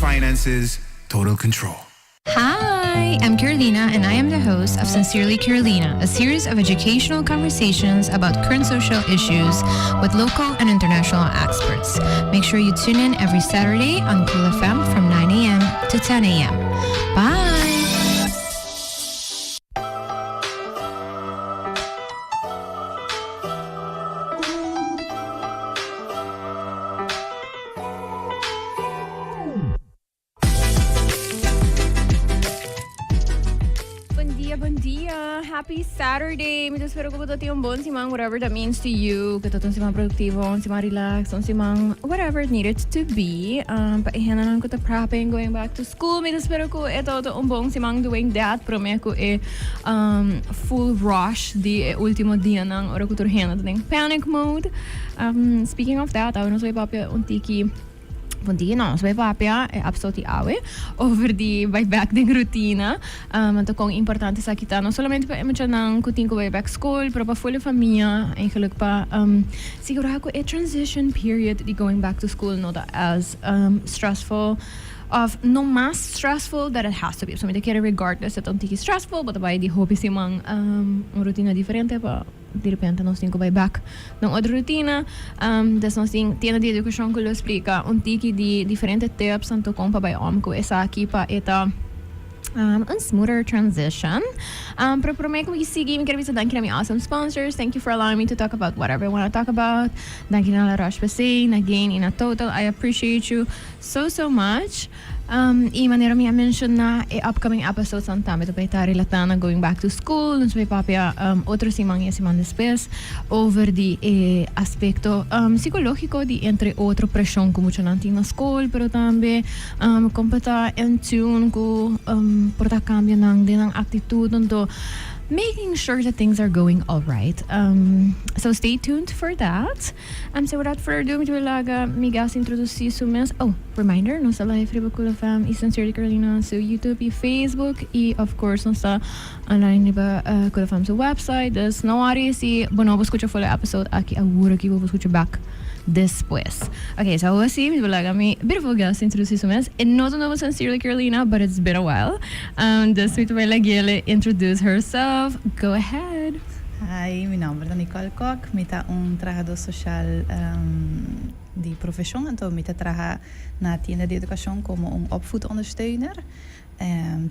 finances, total control. Hi, I'm Carolina, and I am the host of Sincerely Carolina, a series of educational conversations about current social issues with local and international experts. Make sure you tune in every Saturday on Cool FM from 9 a.m. to 10 a.m. Bye! Bon dia, bon dia. Happy Saturday. Mi ta spera ku bo ta tin un bon siman, whatever that means to you. Ku ta un siman produktivo, un siman relax, un siman whatever it needed to be. Um, pa e hendenan ku ta prepping, going back to school, mi ta spera ku e ta un bon siman doing that. Promé ku e um, full rush di e último dianan, ora ku tur hende ta den panic mode. Um, speaking of that, awe nos bai papia un tiki Bon dia, nos bai papia e episode di awe over di bai bek den rutina. Um, anto kon importante esaki ta, no solamente pa e muchanan ku tin ku bai bek skol, pero pa full e famia, eigenlijk pa um, sigurá ku e transition period di going back to school no ta as um, stressful of no mas stressful that it has to be. So mi ta kere regardless e ta un tiki stressful, bo ta bai di hopi siman um, un rutina diferente pa Di repente nos tin ku bai bek na un otro rutina. Des nos tin tienda di edukashon ku lo splika un tiki di diferente tips anto kon pa bai om ku esaki pa e ta un smoother transition. Pero prome ku mi sigui mi kier bisa danki na mi awesome sponsors. Thank you for allowing me to talk about whatever I wanna talk about. Danki na La Roche-Posay, na Gain i na Total. I appreciate you so so much. I manera mi a menshoná e upcoming episodesnan tambe ta bay ta relatá na going back to school. Nos bay papia otro siman i e siman despues over di e aspekto psikológiko di entre otro preshon ku muchanan tin na skol, pero tambe kon pa ta in tune ku por ta kambionan den nan aktitut. Anto making sure that things are going alright. So stay tuned for that. So without further ado mi ta laga mi guest introduci su mes. Oh, reminder, nos ta live riba Cool FM y Sincerely Carolina su YouTube y Facebook y of course nos ta online riba Cool FM su website. Dus no worry si bo no por scucha full e episode aki awor aki bo por scucha back despues. Ok, so awor si mi ta laga mi beautiful guest introduci su mes. E no ta nobo Sincerely Carolina but it's been a while. Dus mi ta bay lag'e introduce herself. Go ahead. Hi, mi nomber ta Nicole Kok, mi ta un trahadó sosial di profeshon, anto mi ta traha na Tienda di Edukashon komo un opvoedondersteuner.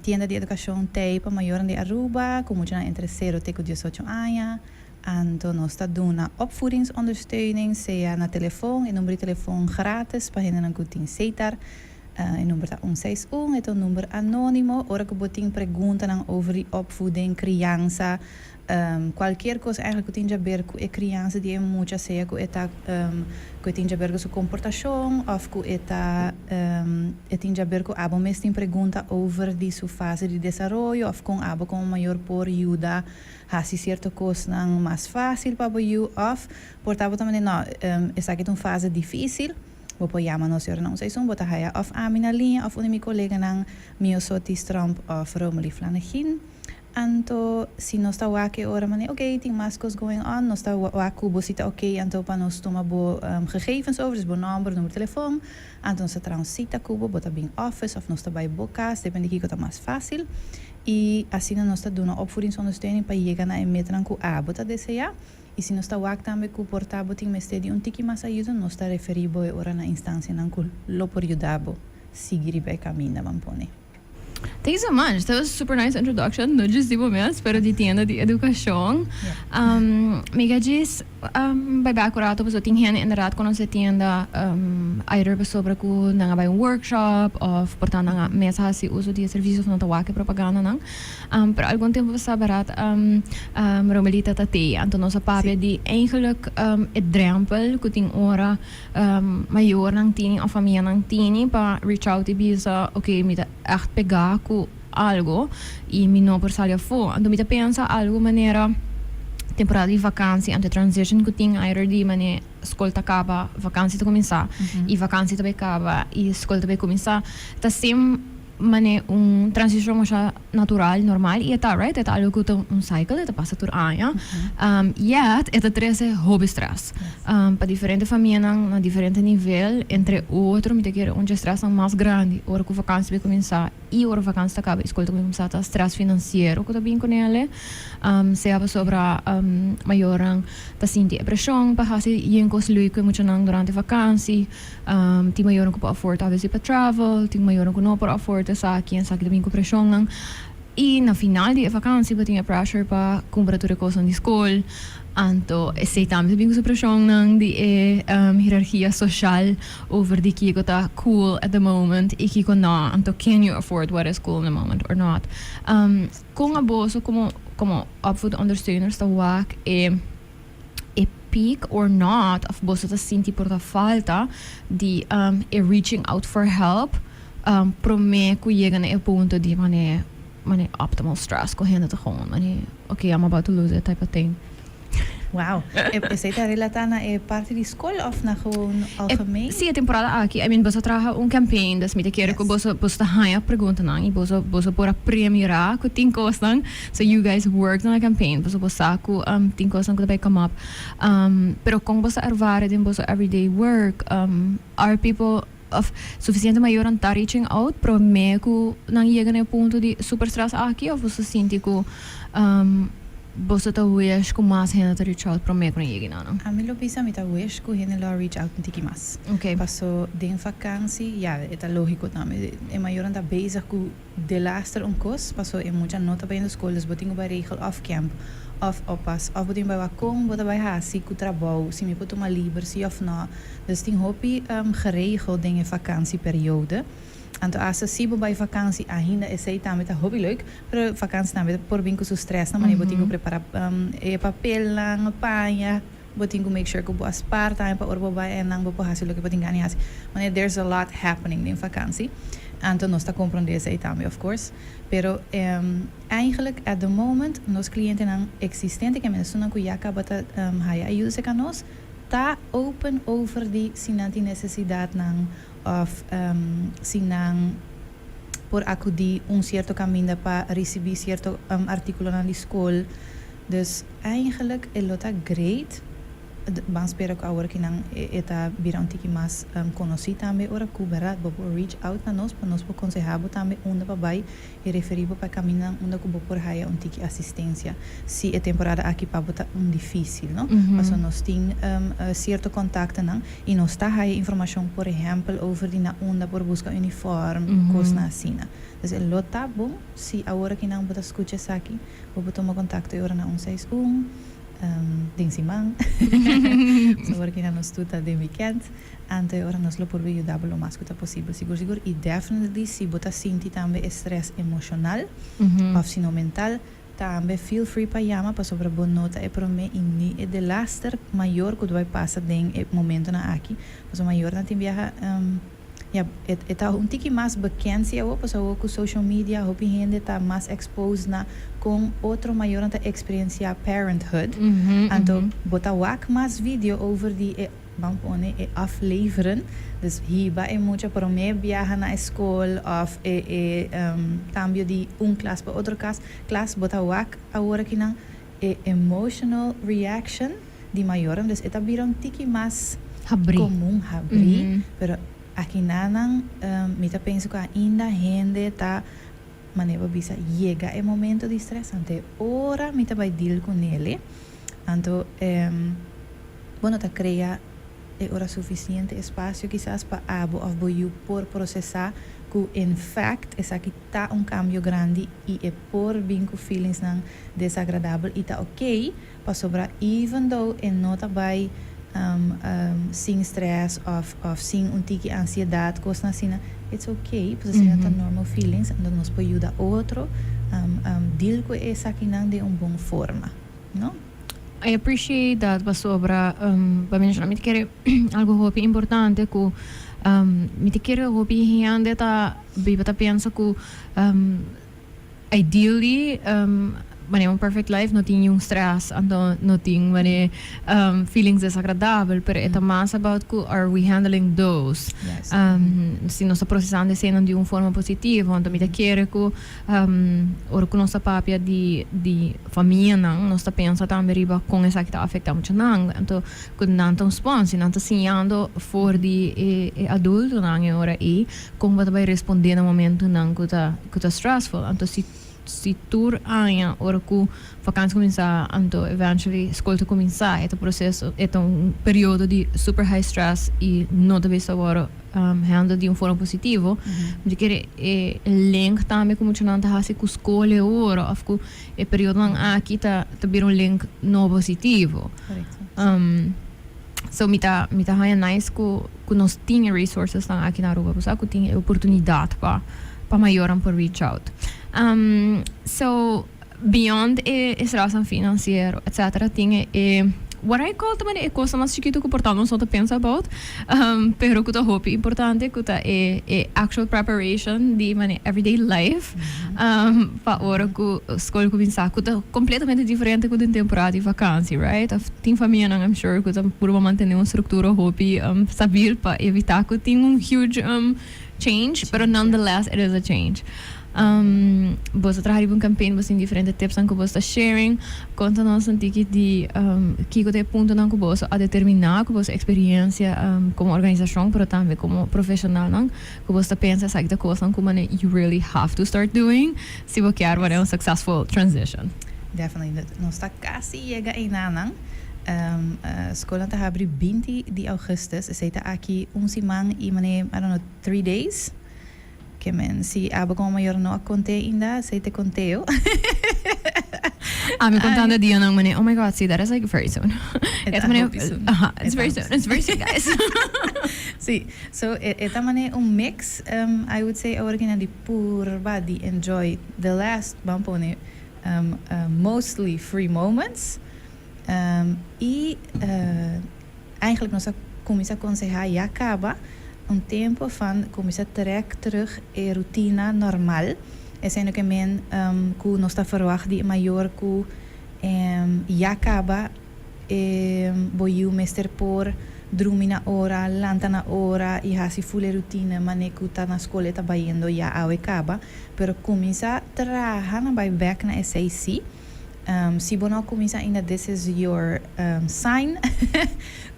Tienda di Edukashon t'ei pa mayornan di Aruba ku muchanan entre sero te ku diesocho aña, anto nos ta duna opvoedingsondersteuning sea na telefon, e number di telefon gratis pa hendenan ku tin setar, E number ta un seis un, e ta un number anonimo. Ora ku bo tin preguntanan over di opvoeding, kriansa, kualkier kos eigenlijk ku tin djaber ku e kriansa di e mucha, sea ku e ta ku e tin djaber ku su komportashon òf ku e ta e tin djaber ku abo mes tin pregunta over di su fase di desaroyo òf kon abo komo mayor por yuda hasi sierto kosnan mas fásil pa bo yu òf por ta bo ta manda no esaki ta un fase difísil. Bo por yama nos i ora nan usa esun bo ta haya of ami na liña of un di mi koleganan Miosotis Tromp of Romely Flanegin. Anto si nos ta wak e ora manera ok tin mas kos going on nos ta wak ku bo si ta ok anto pa nos tuma bo gegevens over dus bo nomber number telefon anto nos ta traha un sita ku bo bo ta bin office of nos ta bai bo kas depende kiko ta mas fasil i asina nos ta duna opvoedingsondersteuning pa yega na e metanan ku abo ta desea. I si nos ta wak tambe ku por ta bo tin mester di un tiki mas ayuda, nos ta referí bo e ora na instansianan ku lo por yuda bo sigui riba e kaminda ban pone. Thank you so much. That was super nice introduction. No djis di bo mes, pero di tienda di edukashon. Mi ke djis bai bek un rato pasobra tin hende inderdaad konosé tienda either pasobra ku nan a bai un workshop of por ta nan a mes a hasi uso di e servisio of nan ta wak e propagandanan. Pero algun tempu pasá barat Romelita ta tei, anto nos a papia di eigenlijk e drempel ku tin ora mayornan tini òf famianan tini pa reach out i bisa oke mi ta ègt pegá ku algu i mi no por sali afó. Anto mi ta pensa algu manera temporada di vakansi anto e transition ku tin either di mane skol ta kaba vakansi ta kuminsá i vakansi ta bai kaba i skol ta bai kuminsá ta same. Mane un transicion masha natural, normal y e ta, right? E ta algo cu ta un cycle, e ta pasa tur aña. Yet, e ta trece hopi stress pa diferente famianan na diferente nivel. Entre otro, mi ta kere un dje stressnan mas grandi ora cu vakantie bay cuminsa y ora vakantie ta caba y scol ta cuminsa ta stress financiero cu ta bin con ele. Sea pasobra mayornan ta sinti e presion pa haci yen cos leuk cu e muchanan durante vakantie. Tin mayornan ku por afford a bes pa travel, tin mayornan ku no por afford esaki, esaki ta bin ku preshonnan. I na final di e vakantie bo tin e pressure pa kumpra tur e kosnan di skol. Anto esei tambe ta bin ku su preshonnan di e hierarkia soshal over di kiko ta cool at the moment i kiko no. Anto can you afford what is cool in the moment or not. Kon aboso komo komo opvoedondersteuners ta wak e. E peak or not of boso ta sinti por ta falta di e reaching out for help prome cu yega na e punto di mane mane optimal stress cu hende ta gewoon mane ok I'm about to lose it type of thing. Wow. Esey ta relata na e parti di school of na gewoon algemeen? Si, e temporada aki, I mean boso a traha un campaign dus mi ta kere cu boso boso ta haya preguntanan y boso boso por a premira cu tin cosnan. So you guys worked on a campaign, pasobra bo sa ku tin kosnan ku ta bai come up. Pero kon bo sa ervara den boso everyday work? Are people of sufisiente mayornan ta reaching out promé ku nan yega na e punto di super stress aki of boso sinti ku boso ta wish ku mas hende ta reach out promé ku nan yega na nan? Ami lo bisa mi ta wish ku hende lo a reach out un tiki mas. Paso den vakansi, ya, e ta lógiko tambe, e mayornan ta bezig ku. Delaster un kos, paso e mucha no ta bayendo skol, dus bo tin ku bai regel òf kèmp òf oppas òf bo tin bai wak kon bo ta bai hasi ku trabou, si mi por tuma liber si òf nò. Dus tin hopi geregel den e vakansieperiode. Anto asta si bo bai vakansi ainda esei tambe ta hopi leuk, pero vakansi tambe por bin ku su stressnan, manera bo tin ku prepara e papelnan, paña, bo tin ku make sure ku bo a spaar tambe pa ora bo bai einan bo por hasi loke bo tin gana di hasi. Manera there's a lot happening den vakansi. Anto nos ta komprondé esei tambe of course. Pero eigenlijk at the moment nos klientenan eksistente ke esunnan ku ya kaba ta haya ayuda serka nos ta open over di si nan tin nesesidatnan òf si nan por akudí un sierto kaminda pa risibí sierto artíkulonan di skol. Dus eigenlijk e lo ta great, ban spera ku awor ki nan e ta bira un tiki mas konosí tambe ora ku bèrdat bo por reach out na nos pa nos por konsehá bo tambe unda pa bai i referí bo pa e kamindanan unda ku bo por haya un tiki asistensia si e temporada aki pa bo ta un difísil no pasobra nos tin sierto kontaktonan i nos ta haya informashon por ehèmpel over di na unda por buska unifòrm kosnan asina. Dus e lo ta bon si awor ki nan bo ta skucha esaki. Bo por tuma kontakto e ora na un seis un den siman. Pasobra kina nos tur ta den wikènt. Anto e ora nos lo por bin yuda bo lo mas ku ta posibel sigur sigur. I definitely si bo ta sinti tambe e strès emoshonal òf si no mental, tambe feel free pa yama pasobra bo no ta e promé i ni e delaster mayor ku ta bai pasa den e momentonan aki. Pasobra mayornan tin biaha. Ya, e ta un tiki mas bekend si awor, pasobra awor ku social media hopi hende ta mas exposed na kon otro mayornan ta experiencia parenthood. Anto bo ta wak mas video over di e, ban pone, e afleveren, dus hiba e mucha prome biaha na e skol of e e kambio di un klas pa otro kas, klas, bo ta wak awor akinan e emotional reaction di mayornan, dus e ta bira un tiki mas Habrí. komun, habrí, pero akinanan mi ta pensa ku ainda hende ta, manera bo bisa, yega e momento di stress, anto e ora mi ta bai deal ku nele, anto bo no ta krea e ora sufisiente espasio kisas pa abo òf bo yu por prosesá ku in fact esaki ta un kambio grandi i e por bin ku feelingsnan desagradabel i ta okey pasobra even though e no ta bai sin stress of of sin un tiki ansiedat kosnan asina it's okey pasobra esei nan ta normal feelings anto nos por yuda otro deal ku esakinan den un bon forma no. I appreciate that pasobra pa menciona mi ta kere algo hopi importante ku mi ta kere hopi hende ta biba ta pensa ku ideally. Manera un perfect life, no tin un stress, anto no tin manera feelings desagradabel, pero e ta mas about cu are we handling those? Si nos ta procesando esey di un forma positivo, anto mi ta kere cu ora cu nos ta papia di famianan, nos ta pensa tambe riba con esaki ta afecta muchanan, anto cu nan ta un spons, nan ta siñando for di e adultonan e ora ey con bo ta bay responde na momentonan cu ta stressful. Anto si tur aña ora cu vakantie cuminsa, anto eventually scol ta cuminsa, e ta proceso, e ta un periodo di super high stress y no ta bisa awor handle di un forma positivo. Mi kere e link tambe cu muchanan ta hasi cu scol e ora of cu e periodo aki ta bira un link no positivo. So mi ta haya nice cu nos tin resources nan aki na Aruba, cu tin oportunidad pa mayornan por reach out. So beyond e stress financiero, etc., tin e what I call tambe e cos mas chikito cu por ta nos no ta pensa about, pero cu ta hopi importante, cu ta e actual preparation di mane everyday life pa ora cu scol cuminsa, cu ta completamente diferente cu den temporada di vakantie, right? Of tin famianan, I'm sure, cu ta purba mantene un structura hopi stabil pa evita cu tin un huge change, pero nonetheless it is a change. Bo ta traha un campaign, bo tin diferente tips cu bo ta sharing. Conta nos un tiki di kico ta e puntonan cu bo a determina cu bo experiencia como organisacion, pero tambe como profesional nan, cu bo ta pensa esaki ta cos cu you really have to start doing si bo kier un successful transition. Definitely. Nos ta casi yega eynan. Scol ta habri 20 di augustus. Esey ta aki un siman y mane, I don't know, 3 days. Kemen, si abo como mayor no a conta ainda, esey ta conteo. Ah, mi contando dianan mane, oh my God, see, that is like very soon. It's mane, soon. It's very soon. It's very soon, guys. Si, so e ta mane un mix, I would say, awor cu di purba di enjoy the last, ban pone, mostly free moments. Y eigenlijk nos a cuminsa conseha ya caba un tempo van cuminsa trek terug e rutina normal. Esey no kemen cu nos ta verwacht di mayor cu ya caba bo yiu mester por drumi na ora, lanta na ora y hasi full rutina mane cu ta na scol ta bayendo ya awe caba. Pero cuminsa traha na bay back na SAC. Si bo no cuminsa ainda, this is your sign.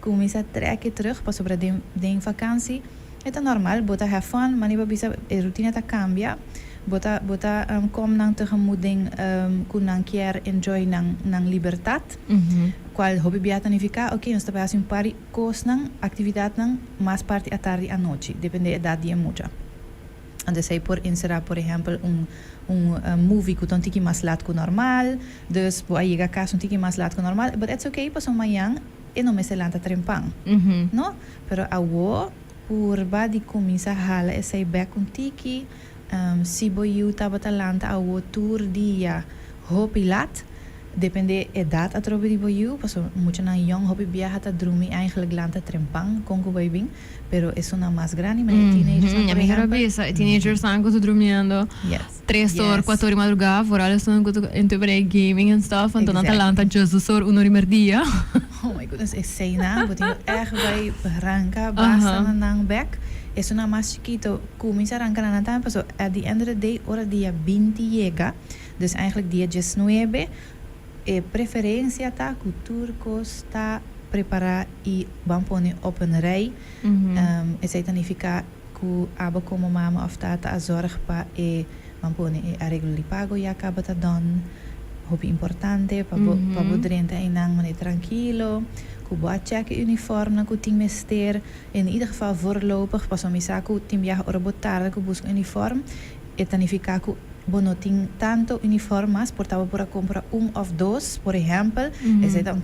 Cuminsa trek terug pasobra den vakantie. E ta normal, bo ta have fun, maar bo bisa e rutina ta cambia. Bo ta kom nan tegemoet den cu nan kier enjoy nan libertad. Cual hopi bia ta nifica, ok, nos ta haci un par cosnan, actividadnan, mas parti atardi anochi, depende edad di mucha. Anto esey por encera, por ehempel, un movie cu ta un tiki mas laat cu normal, dus bo a yega cas un tiki mas laat cu normal, but it's okay, paso mañan e no mester lanta trempan. No? Pero awo purba di cuminsa hala esey back un tiki, si bo yiu tabata lanta awo tur dia hopi laat, depende edad atrobe di bo yiu, paso muchanan young hopi biaha ta drumi eigenlijk lanta trempan con cu bay bin, pero esunnan mas grandi, mas teenagers, por ehempel. Bisa, teenagers nan cu ta durmiendo 3 or, 4 or di madruga, vooral esun cu into gaming and stuff, anto nan ta lanta just 2 or, 1 or di merdia. Oh my goodness, esey nan, bo tin echt bay ranca basta nan back. Esunnan mas chikito, cuminsa ranca nan tambe, paso at the end of the day, ora dia 20 yega, dus eigenlijk dia 19, e preferencia ta cu tur cos ta prepara y ban pone op een rij. Esey ta nifica cu abo como mama of tata a zorg pa e ban pone e areglo di pago ya caba ta done. Hopi importante pa bo drenta eynan mane trankilo, cu bo a check e uniform cu tin mester, in ieder geval voorlopig, paso mi sa cu tin biaha ora bo tarda cu busca uniform, e ta nifica cu bo no tin tanto uniform mas, por ta bo por a compra un of dos, por ehempel, esey ta un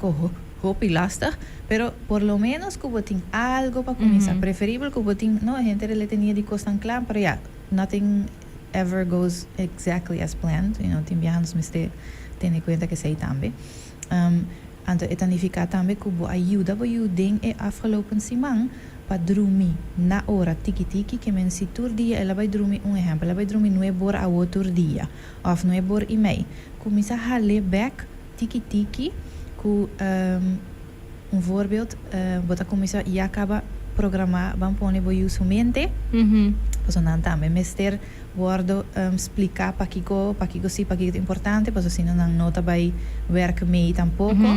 hopi lastig, pero por lo menos cu bo tin algo pa cuminsa, preferibel cu bo tin, no, hende le tenia di cosnan cla, pero ja, nothing ever goes exactly as planned, tin biaha nos mester tene cuenta cu esey tambe. Anto e ta nifica tambe cu bo a yuda bo yiu den e afgelopen siman. Pa drumi na ora tiki tiki, ke men si tur dia el a bai drumi, un ehèmpel, el a bai drumi 9 or awo tur dia òf 9 or i mei, kuminsá hal'é bèk tiki tiki ku un voorbeeld, bo ta kuminsá ya kaba programá, ban pone bo yu su mente, pasobra nan tambe mester wòrdu spliká pakiko si, pakiko ta importante, pasobra si no nan no ta bai werk mee tampoko.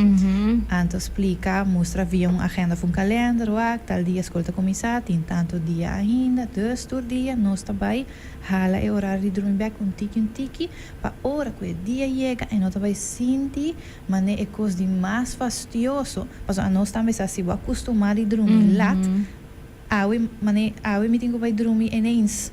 Anto splika, mustra via un agenda òf un kalender, wak, tal dia skol ta kuminsá, tin tantu dia ainda, dus tur dia nos ta bai hala e orario di drumi bèk un tiki un tiki, pa ora ku e dia yega e no ta bai sinti manera e kos di mas fastioso, pasobra anos tambe sa si bo a kustumá di drumi lat, awe manera awe mi tin ku bai drumi ineens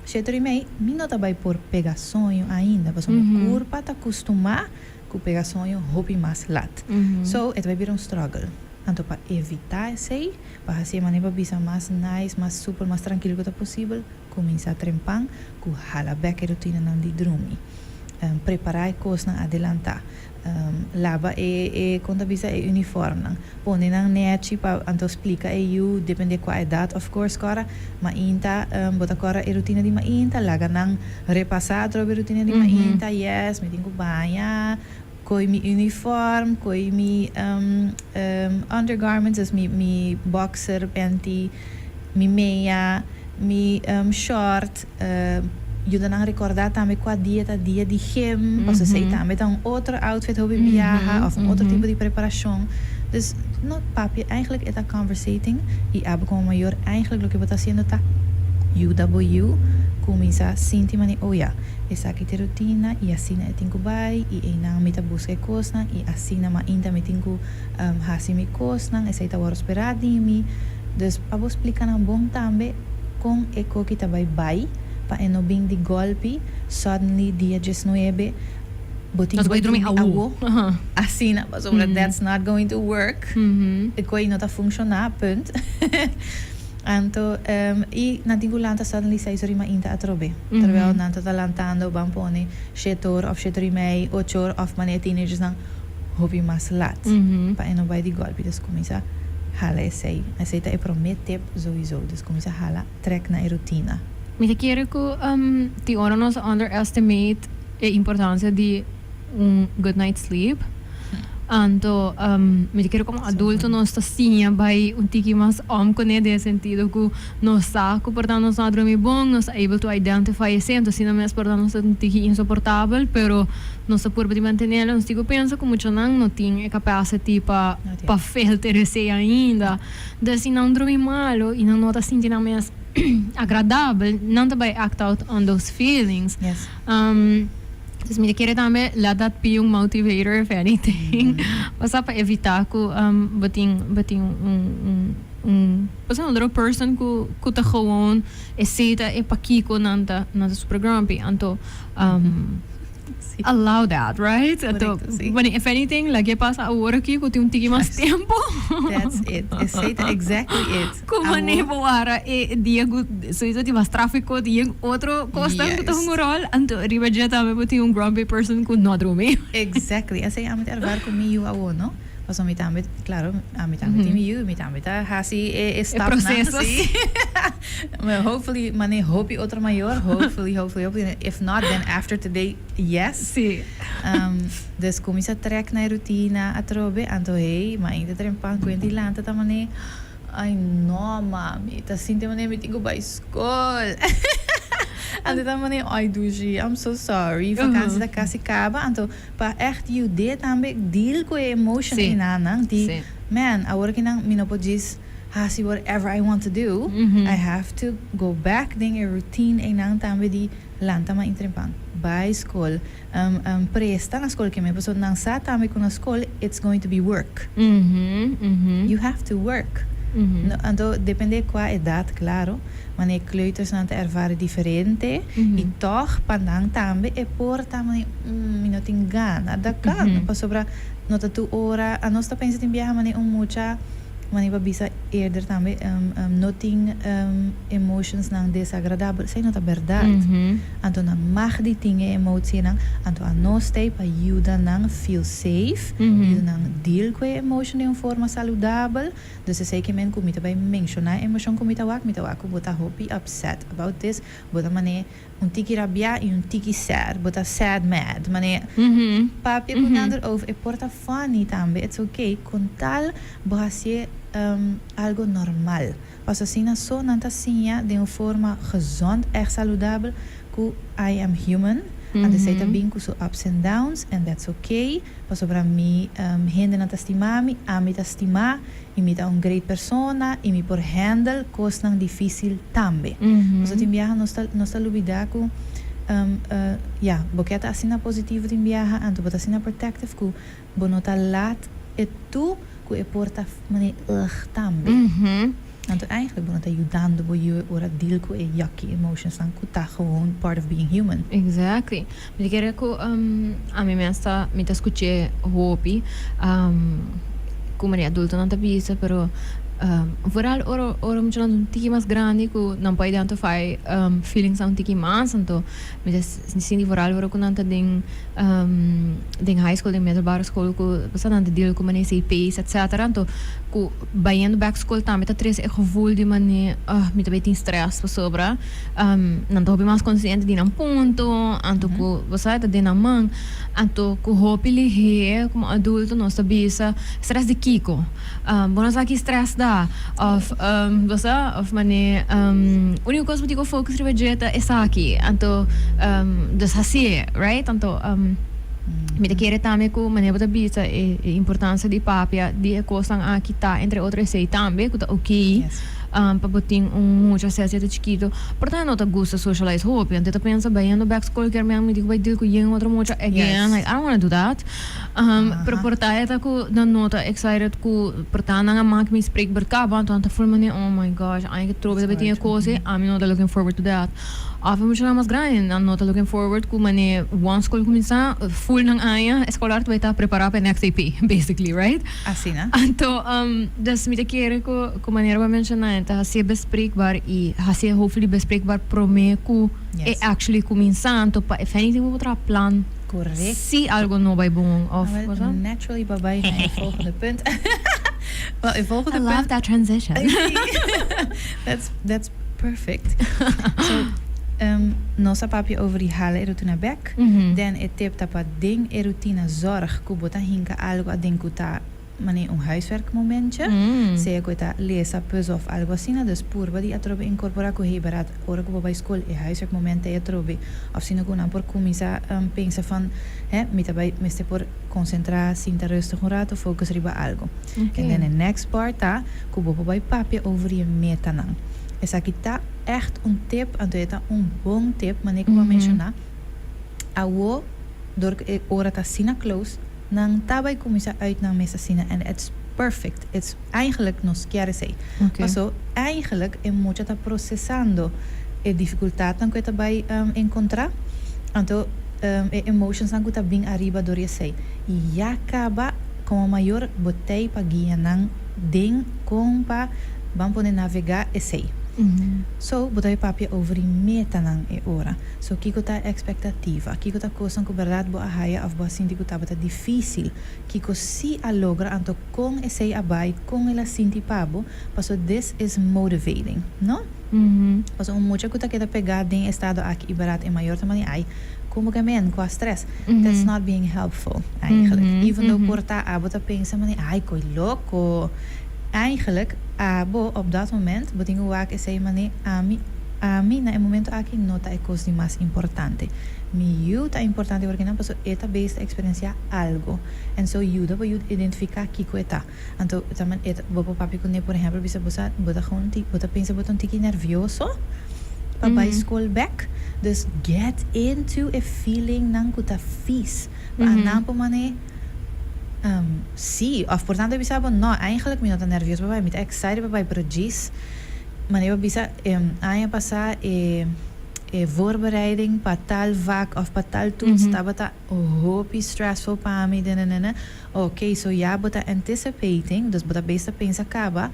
7 or i mei, mi no ta bai por pega soño ainda, pasobra mi kurpa ta kustumá ku pega soño hopi mas lat. So, e ta bai bira un struggle. Anto pa evitá esei, pa hasi e manera pa bisa mas nice, mas super, mas trankil ku ta posibel, kuminsá trempan ku hala bèk e rutinanan di drumi. Prepará e kosnan adelantá. Laba e kon ta bisa e uniformnan. Pone nan nèchi pa anto splika e yu, dependé kua edat of course kòrda, mainta bo ta kòrda e rutina di mainta, laga nan repasá atrobe e rutina di mainta, yes, mi tin ku baña, koi mi uniform, koi mi undergarments, dus mi boxer, panty, mi meia, mi short, yuda nan rekordá tambe kua dia ta dia di gym, pasobra esei tambe ta un otro outfit hopi biaha òf un otro tipo di preparashon. Dus no papia, eigenlijk e ta conversating i abo komo mayor eigenlijk loke bo ta hasiendo ta yuda bo yu kuminsá sinti manera, oh ya, esaki ta e rutina i asina e tin ku bai i einan mi ta buska e kosnan i asina mainta mi tin ku hasi mi kosnan, esei ta wòrdu sperá di mi. Dus pa bo splika nan bon tambe kon e koki ta bai bai pa e no bin di golpi suddenly dia 19 bo tin Nos ku bai bai drumi drumi awo. awo. Asina, pasobra that's not going to work. E koi no ta funshoná, punt. Anto i nan tin ku lanta suddenly 6 or i mainta atrobe. Terwijl nan ta ta lantando ban pone 7 or òf 7 or i mei, 8 or òf manera teenagers nan hopi mas lat pa e no bai di golpi. Dus kuminsá hala esei. Esei ta e promé tip sowieso. Dus kuminsá hala trèk na e rutina. Mi ta kere ku tin ora nos underestimate e importansia di un good night sleep. Anto mi ta kere komo adulto nos ta siña bai un tiki mas om kuné den e sentido ku nos sa ku por ta nos no a drumi bon, nos ta able to identify esei, anto asina mes por ta nos ta un tiki insoportabel, pero nos ta purba di mantenelo. Nos tin ku pensa ku muchanan no tin e capacity pa No tin. Pa filter esei ainda. Dus si nan drumi malo i nan no ta sinti nan mes agradabel, nan ta bai act out on those feelings. Dus mi ta kere tambe let that be un motivator, if anything. Basta pa evitá ku bo tin un basta un otro person ku ta gewoon esei ta e pakiko nan ta super grumpy. Anto allow that, right? Anto, Korekto, sí. Bueno, if anything, lag'é pasa awor aki ku tin un tiki mas tempu. That's it. Esei ta exactly it. Komo ne bo wara e dia ku sowieso tin mas tráfiko, tin otro kosnan ku ta hunga ròl, anto riba dje tambe bo tin un grumpy person ku no a drumi. Exactly. Esei ami ta ervaar ku mi yu awo, no? Pasobra mi tambe, klaro, ami tambe tin mi yu, mi tambe ta hasi e stapnan. Proseso. Sí. Maar hopefully, manera hopi otro mayor, hopefully, hopefully, hopefully. If not, then after today, yes. Dus kuminsá trèk na e rutina atrobe, anto hey, mainta trempan ku hende lanta ta manera, "Ai no, mami, ta sinti manera mi tin ku bai skol." Anto ta manera, "Ai dushi, I'm so sorry, vakantie ta kasi kaba." Anto pa echt yud'é tambe deal ku e emotion einan di, man, awor kinan mi no por djis hasi whatever I want to do. I have to go back den e routine einan tambe di lanta mainta trempan, bai skol, presta na skol ke men, pasobra nan sa tambe ku na skol it's going to be work. You have to work. No, anto depende kua edat, klaro, manera kleutersnan ta ervara diferente i tòg pa nan tambe e por ta manera, mi no tin gana, dat kan, pasobra no ta tur ora, anos ta pensa tin biaha manera un mucha. Manera bo a bisa eerder tambe, no tin emotionsnan desagradabel. Esei no ta bèrdat. Anto nan mag di tin e emotienan. Anto anos ta ei pa yuda nan feel safe, yuda nan deal ku e emotion den un forma saludabel. Dus esei ke men ku mi ta bai menshoná e emoshon ku mi ta wak. Mi ta wak ku bo ta hopi upset about this. Bo ta manera un tiki rabiá i un tiki sad. Bo ta sad mad. Manera papia ku nan erover. E por ta funny tambe. It's okay. Kon tal bo hasié algo normal. Pasobra asina so nan ta siña den un forma gezond, ègt saludabel ku I am human. Anto esei ta bin ku su ups and downs and that's okay. Pasobra mi hendenan ta stima mi, ami ta stima i mi ta un great persona i mi por handle kosnan difísil tambe. Pasobra tin biaha nos ta nos ta lubidá ku ya, bo ke ta asina positivo tin biaha, anto bo ta asina protective ku bo no ta laat e tu ku e por ta manera ugh tambe. Anto eigenlijk bo no ta yudando bo yu ora deal ku e yucky emotionsnan ku ta gewoon part of being human. Exactly. Mi ta kere ku ami mes ta mi ta skuch'é hopi ku manera adultonan ta bisa pero vooral ora ora muchanan ta un tiki mas grandi ku nan por identify feelingsnan un tiki mas anto mi ta sinti vooral ora ku nan ta den den high school den middelbare school ku nan ta deal ku manera CP's etcetera anto ku bayendo bek school tambe ta trese e gevoel di manera mi ta bay tin stress pasobra Nan ta hopi mas konsiente di nan punto, anto ku bo sa ta den nan man. Anto ku hopi lihé komo adulto nos ta bisa, Stress di kiko? Bo no sa ki stress ta? Òf bo sa, òf manera úniko kos bo tin ku focus riba dje ta esaki. Anto dus hasié, right? Anto mi ta kere tambe ku manera bo ta bisa e importansia di papia di e kosnan aki ta entre otro esei tambe ku ta oké. Pa bo tin un mucha sea si e ta chikito, por ta e no ta gusta socialize hopi, anto e ta pensa bayendo bek skol kier mi mi di ku bai deal ku yen otro mucha again, like I don't wanna do that. Pero por ta e ta ku nan no ta excited ku por ta nan a mak mi spreekbeurt kaba, anto nan ta ful manera oh my gosh aña ke trobe ta bai tin e kos ei, ami no ta looking forward to that. Of e muchanan mas grandi nan no ta looking forward ku manera one skol kuminsá ful nan aña eskolar ta bai ta prepara pa e next AP basically, right? Asina. Anto, dus mi ta kere ku ku manera bo a menshoná e ta hasié bespreekbaar i hasié hopefully bespreekbaar promé ku e actually kuminsá. Anto pa if anything bo por traha plan Correcto. si algo no bai bon of Awel, bo sa. naturally bo bai na e volgende punt. Wel, e volgende I love punt. that transition. That's, that's perfect. So, nos a papia over di hala e rutina bek. Den e tip ta pa den e rutina zorg ku bo ta hinka algu aden ku ta manera un huiswerkmomentje, sea ku e ta lesa, puzzel of algu asina. Dus purba di atrobe inkorporá ku hey barat ora ku bo bai skol e huiswerkmoment ta e atrobe of sino ku nan por kuminsá pensa van he mi ta bai mester por konsentrá, sinta rustig un rato, focus riba algu. And then e next part ta ku bo por bai papia over di e metanan. Esaki ta ègt un tip, anto e ta un bon tip, manera ku bo a menshoná. Awo, dor ku e ora ta asina close, nan ta bai kuminsá uit nan mes asina and it's perfect. It's eigenlijk nos kier esei. Paso, eigenlijk e mucha ta prosesando e difikultatnan ku e ta bai enkontrá, anto e emotionsnan ku ta bin ariba dor di esei. I ya kaba, komo mayor bo tei pa guia nan den kon pa ban pone navegá esei. So, bo ta bai papia over di metanan e ora. So, kiko ta e ekspektativa? Kiko ta kosnan ku bèrdat bo a haya òf bo a sinti ku tabata difísil? Kiko si a logra? Anto kon esei a bai? Kon el a sinti pa bo? Paso this is motivating, no? Paso un mucha ku ta keda pegá den e estado aki i bèrdat e mayor ta manda ai, kon bo ke men? Kua strès? That's not being helpful, eigenlijk. Even though por ta abo ta pensa manda ai, koi loko. Eigenlijk, abo op dat moment bo tin ku wak esei manera ami ami na e momento aki no ta e kos di mas importante. Mi yu ta importante porque nan pasobra e ta bezig ta eksperensiá algo en so yuda bo yu identifiká kiko e ta. Anto ta man e ta bo por papia kuné por ehèmpel bisa bo sa bo ta gewoon bo ta pensa bo ta un tiki nervioso pa bai skol bèk dus get into e feelingnan ku ta vies pa nan por manera Sí, of por tanto e bisa bo, no, eigenlijk mi no ta nervioso pa bai, mi ta excited pa bai, pero djis, manera bo bisa, aña pasá e E voorbereiding pa tal vak of pa tal toets tabata hopi stressful pa mi, denenene. Ok, so ya bo ta anticipating, dus bo ta bezig pensa caba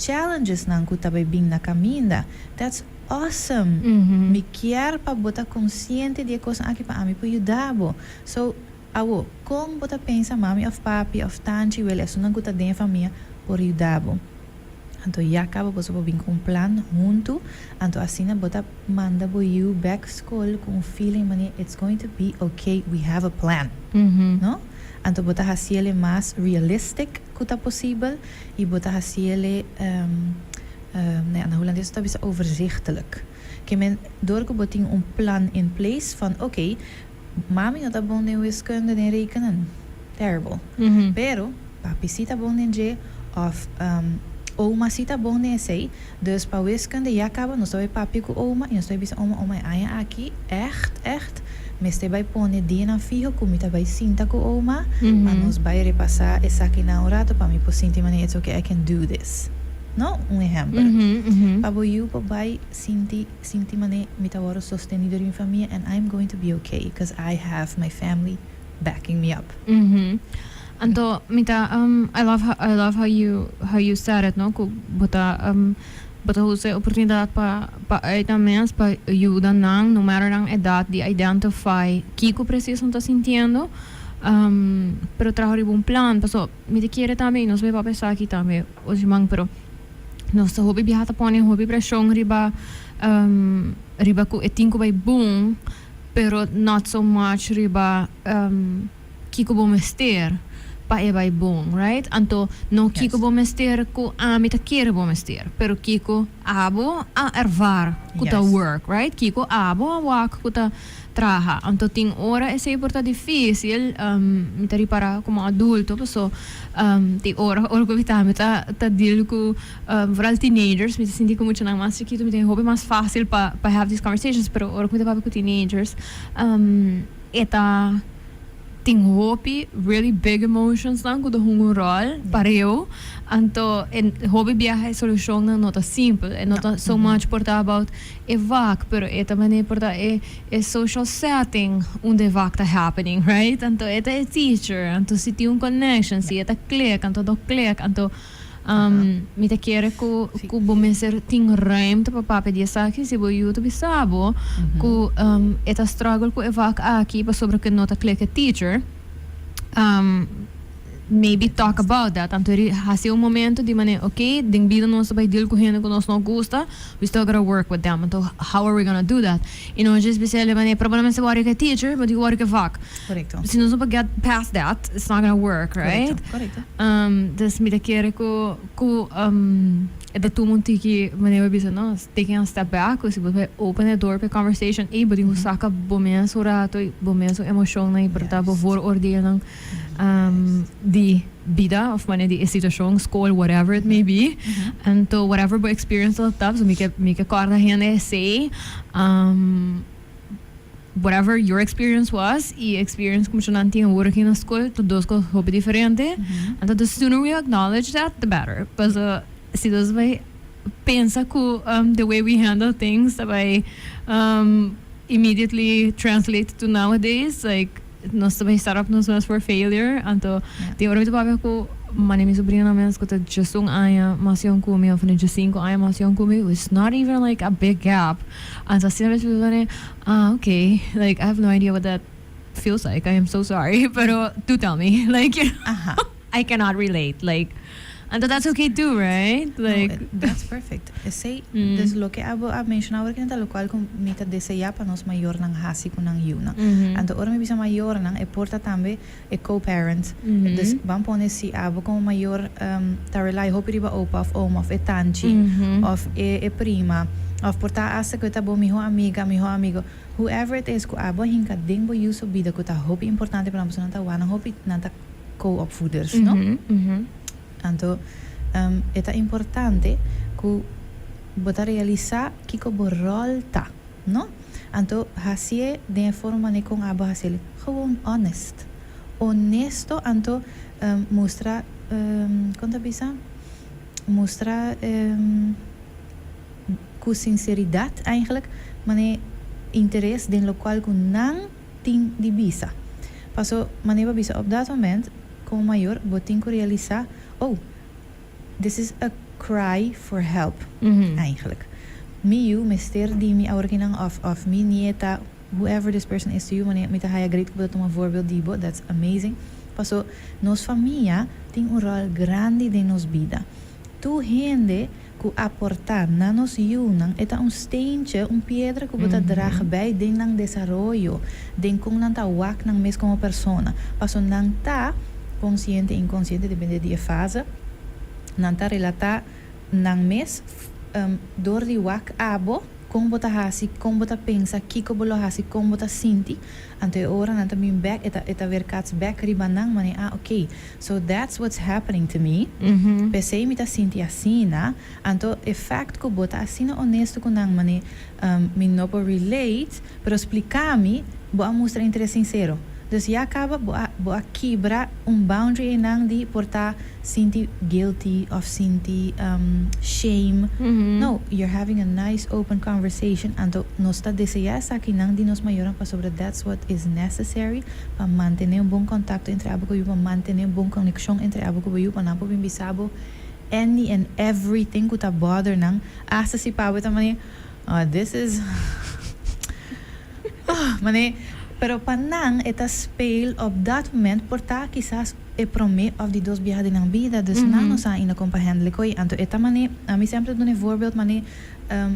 challenges nan cu ta bay bin na caminda. That's awesome. Mi kier pa bo ta consciente di e cosnan aki pa ami por yuda bo. So, awo, con bo ta pensa mami of papi of tanchi wele esunnan cu ta den e famia por yuda bo? Anto ya caba boso por bin cu un plan hunto, anto asina bo ta manda bo yiu back school cu un feeling mane it's going to be okay, we have a plan. No? Anto bo ta haciele mas realistic cu ta posibel y bo ta haciele, nou ja, na Hulandes ta bisa overzichtelijk. Ke men door cu bo tin un plan in place van okay, mami no ta bon den wiskunde, den rekenen, terrible. Pero papi si ta bon den dje of oma si ta bon den esey, dus pa wiskunde ya caba nos ta bay papia cu oma y nos ta bay bisa oma, oma e aña aki echt echt mester bay pone dianan fiho cu mi ta bay sinta cu oma pa nos bay repasa esakinan un rato pa mi por sinti manera it's okay, I can do this. No? Un ehempel. Pa bo yu por bay sinti manera mi ta worde sosteni door mi famia and I'm going to be okay because I have my family backing me up. Anto, mi ta, I love how you said it, no? Ku bo ta usa oportunidad pa uit nan mes, pa yuda nan, no matter nan edad, di identify kiko precies nan ta sintiendo. Pero traha riba un plan, paso mi ta kere tambe, nos bay papia esaki tambe, man, pero nos ta hopi biaha ta pone hopi presión riba ku e tin ku bay bon, pero not so much riba kiko bo mester pa e bay bon, right? Anto, no kiko bo mester ku ami ta kere bo mester, pero kiko abo a ervaar ku ta work, right? Kiko abo a wak ku ta traha. Anto tin ora esey por ta difícil, mi ta ripara como adulto, paso tin ora ku mi ta deal ku vooral teenagers, mi ta sinti ku muchanan mas chiquito, mi ta hopi mas fácil pa have these conversations, pero ora ku mi ta papia ku teenagers, e ta tin hopi really big emotions nan ku ta hunga un rol pareu. Anto en hopi biaha e solution nan no ta simple e no ta so much por ta about e vak, pero e ta manera por ta e social setting unda e vak ta happening, right? Anto e ta e teacher, anto si tin un connection, si e ta click, anto no click. Anto mi ta kere ku bo mester tin ruimte pa papia di esaki si bo yu ta bisa bo ku e ta struggle ku e vak aki pasobra ku no ta click e teacher. Maybe talk about that. Anto hasi un momento di manera, okay, den bida nos ta bay deal ku hende ku nos no gusta, we still gotta work with them. Anto how are we gonna do that? Y no just bisa di manera, probablemente worry ku e teacher, but you worry ku e vak. Si nos no por get past that, it's not gonna work, right? Correcto. Dus mi ta kere ku e ta tuma un tiki manera bo bisa, no, taking a step back, ku si bo bay open the door pa e conversation, ey, bo tin ku saka bo mes un rato, bo mes un emocionnan y por ta bo vooroordeelnan di bida of manera di e situacion, school, whatever it may be. Anto whatever bo experience ta, so mi ke corda hende say whatever your experience was y experience cu nan tin working na school ta dos cos hopi diferente. Anto the sooner we acknowledge that, the better. Paso si nos bay pensa ku the way we handle things ta bay immediately translate to nowadays, like nos ta bay set up nos mes for failure. Anto tin ora mi ta papia ku mane mi sobrina mes ku ta just un aña mas young ku mi of 5 aña mas young ku mi. It's not even like a big gap. Anto asina mes mi: "Ah, okay, like I have no idea what that feels like. I am so sorry, pero do tell me." Like, I cannot relate. Like, and that's okay too, right? Like, No, that's perfect. Esey, dus loke abo a menciona awor ta locual cu mi ta desea pa nos mayornan hasi cu nan yiunan. Anto ora mi bisa mayornan, e por ta tambe e co-parent. Dus ban pone si abo como mayor ta rely hopi riba opa of oma of e tanchi of e prima of por ta hasta cu ta bo miho amiga, miho amigo. Whoever it is cu abo hinca den bo yiu su bida cu ta hopi importante pa nan, pasobra nan ta wana hopi, nan ta co-opvoeders, no? Anto, e ta importante cu bo ta realisa kiko bo rol ta, no? Anto, hacie den forma ne con abo haciele gewoon honest. Honesto, anto mustra, con ta bisa? Mustra cu sinceridad eigenlijk, mane. Interes den lokual ku nan tin di bisa. Paso, manera bo bisa op dat moment, komo mayor, bo tin ku realisá, oh, this is a cry for help, eigenlijk. Mi yu mester di mi awor kinan òf mi nieta, whoever this person is to you, manera mi ta haya great ku bo ta tuma voorbeeld di bo, that's amazing. Paso, nos famia tin un ròl grandi den nos bida. Tur hende ku aportá na nos yunan e ta un steentje, un piedra ku bo ta draga bij den nan desaroyo, den kon nan ta wak nan mes komo persona. Paso nan ta, konsiente, inkonsiente, depende di e fase, nan ta relatá nan mes dor di wak abo, kon bo ta hasi, kon bo ta pensa, kiko bo lo hasi, kon bo ta sinti. Anto e ora nan ta bin bek, e ta weerkaats bek riba nan, manera, ah, okay, so that's what's happening to me. P'esei mi ta sinti asina. Anto e fact ku bo ta asina honesto ku nan, mane, mi no por relate, pero splika mi, bo a mustra interes sinsero. Dus ya kaba bo a kibra un boundary einan di por ta sinti guilty of sinti shame. No, you're having a nice open conversation. Anto nos ta deseá esakinan di nos mayornan pasobra that's what is necessary pa mantené un bon kontakto entre abo ku yu, pa mantené un bon konekshon entre abo ku bo yu, pa nan por bin bisa bo any and everything ku ta bother nan, asta si pa bo ta manera, oh, this is, oh, manera, pero pa nan e ta speel op dat moment por ta kisas e promé òf di dos biaha den nan bida, dus nan no sa ainda kon pa handle koi. Anto e ta manera, ami semper ta duna e voorbeeld manera,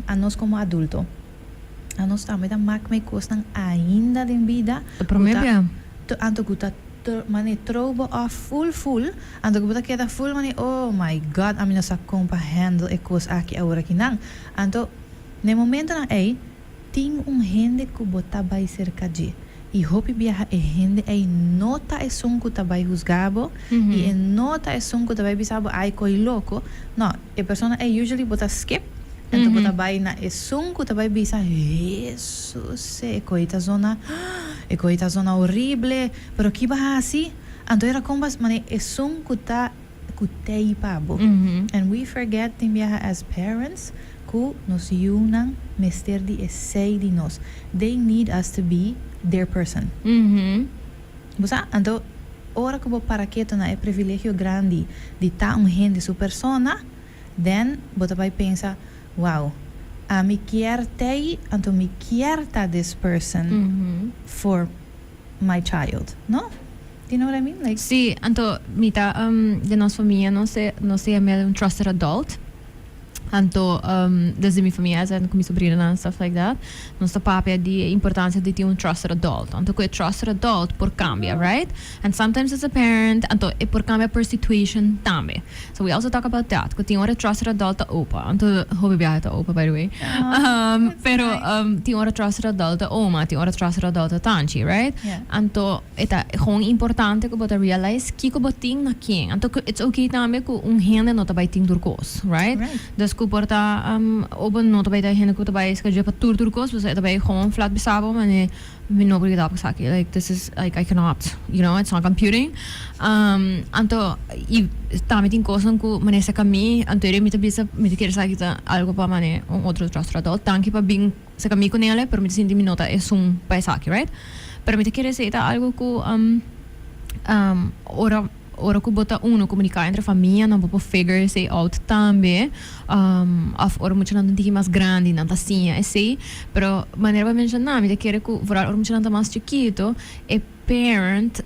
anos komo adulto, anos tambe ta mak mei kosnan ainda den bida E promé ku ta bia. Anto ku ta manera throw bo off full full, anto ku bo ta keda full manera, oh my God, ami no sa kon pa handle e kos aki awor akinan. Anto na e momentonan ei tin un hende ku bo ta bai serka dje i hopi biaha e hende ei no ta esun ku ta bai husga bo i e no ta esun ku ta bai bisa bo, ay, koi loko. No, e persona ei usually bo ta skip, anto bo ta bai na esun ku ta bai bisa, Hesus, e koi ta zona, e koi ta zona horrible, pero ki bo a hasi? Anto era kon bas manera esun ku ta ku tei pa bo. And we forget tin biaha as parents ku nos yunan mester di esei di nos. They need us to be their person. Bo sa? Anto ora ku bo para keto na e privilegio grandi di ta un hende su persona, then bo ta bai pensa, wow, ami kier tei, anto mi kier ta this person for my child, no? Do you know what I mean? Like. Sí, anto mi ta den nos famia nos ta yam'el un trusted adult. Anto desde mi famia as in ku mi sobrinonan and stuff like that, nos ta papia di e importancia di tin un trusted adult. Anto ku e trusted adult por cambia, right? And sometimes it's a parent, anto e por cambia per situation tambe. So we also talk about that, ku tin ora e trusted adult ta opa, anto hopi biaha ta opa, by the way. Pero tin ora trusted adult ta oma, tin ora trusted adult ta tanchi, right? Anto e ta gewoon importante ku bo ta realize kiko bo tin na ken. Anto ku it's okay tambe ku un hende no ta bai tin tur kos, right? Dus ku por ta obo no ta bai ta e hende ku ta bai schedule pa tur tur kos, pasobra e ta bai gewoon flat bisa bo mane mi no por yuda bo esaki, like this is like I cannot, you know, it's not computing. Anto i tambe tin kosnan ku mane saka mi, anto eri mi ta bisa mi ta kere esaki ta algo pa mane un otro trusted adult. Danki pa bin saka mi ku nele, pero mi ta sinti mi no ta esun pa esaki, right? Pero mi ta kere esei ta algo ku ora ora ku bo ta uno komuniká entre famia nan bo por figure esei out tambe, òf ora muchanan ta un tiki mas grandi nan ta siña esei. Pero manera bo a menshoná mi ta kere ku vooral ora muchanan ta mas chikito e parent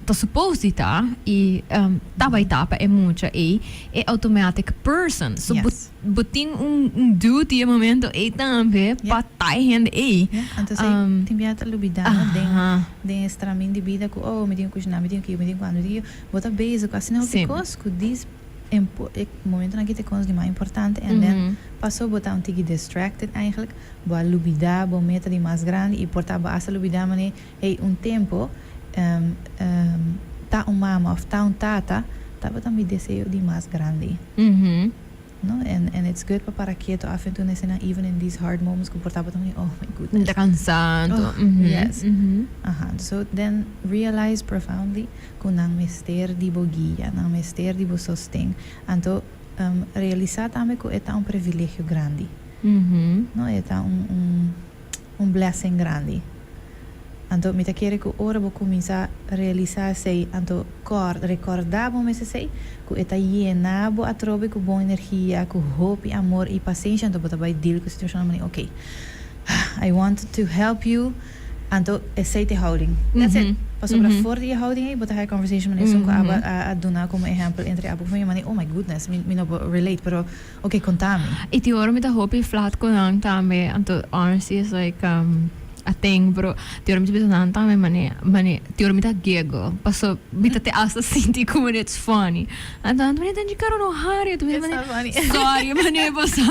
ta supposed di ta i ta bai ta pa e mucha ei e automatic person. So bo bo tin un duty e momento ei tambe pa ta e hende ei. Yeah, anto esei tin bia ta lubida no den den e stramin di bida ku oh mi tin ku kushiná, mi tin ku kiyo, mi tin ku ando, mi tin ku kiyo. Bo ta bezig ku asina hopi kos ku dis e momentonan aki ta e kos di mas importante and then paso bo ta un tiki distracted eigenlijk, bo a lubida bo meta di mas grandi i por ta bo asta lubida manera Hey, un tempo, ta un mama of ta un tata tabata mi deseo di mas grandi. No? And it's good pa para keto af en toe na esena, even in these hard moments ku por tabata mi, oh my goodness. Ta cansado. Oh, yes. Aha. So then realize profoundly ku nan mester di bo guia, nan mester di bo sosten. Anto realisa tambe ku e ta un privilegio grandi. No? E ta un. Un blessing grandi. Anto mi ta kere ku ora bo kuminsá realisá esei, anto kòrda, rekòrdá bo mes esei, ku e ta yena bo atrobe ku bon energia, ku hopi amor i pasenshi, anto bo ta bai deal ku e situashonnan manera, ok, I want to help you, anto esei ta e houding. That's it. Pasobra for di e houding ei bo ta haya conversation manera esun ku abo a duna komo ehèmpel entre abo ku mi, manera, oh my goodness, mi no por relate, pero ok, konta mi. I tin ora mi ta hopi flat ku nan tambe, anto honesty is like a thing, pero tin ora mi ta bisa nan tambe mane, mane, tin ora mi ta giggle, paso mi ta te hasta sinti como it's funny. Anto nan ta mane, Tanchi Caro no hari, anto mi ta mane, sorry, mane paso,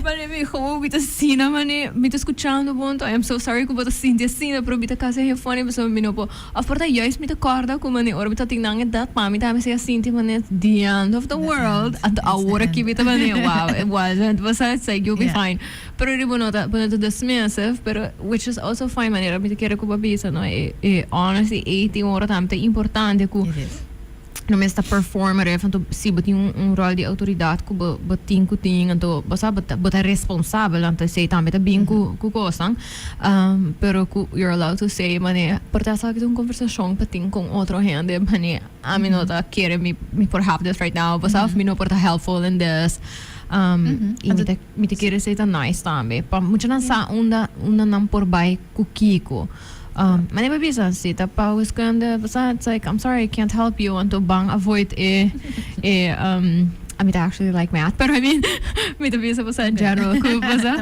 mane mi gewoon mi ta asina, mane mi ta scuchando bo, anto I am so sorry cu bo ta sinti asina, pero mi ta casi haña funny pasobra mi no por. Of por ta juist mi ta corda cu mane ora mi ta tin nan edad pa mi tambe sea sinti mane the end of the world anto awor aki mi ta mane wow it wasn't basa it's like you'll be fine pero riba no ta bo no ta dismissive pero which is also fine manera mi ta kere cu bo a bisa no e e honesty ey tin ora tambe ta importante cu No mester ta performer e anto si bo tin un rol di autoridad cu bo bo tin cu tin anto bo sa bo ta bo ta responsabel anto esey tambe ta bin cu cu cosnan pero cu you're allowed to say mane por ta esaki ta un conversacion pa tin con otro hende mane ami no ta kere mi mi por have this right now bo sa of mi no por ta helpful in this y mi ta mi ta kere esey ta nice tambe pa muchanan sa unda unda nan por bay cu kico. Mane bo bisa si ta pa wiskunde bo sa it's like I'm sorry I can't help you anto ban avoid e e I mean I actually like math pero I mean mi ta bisa bo sa in general ku bo sa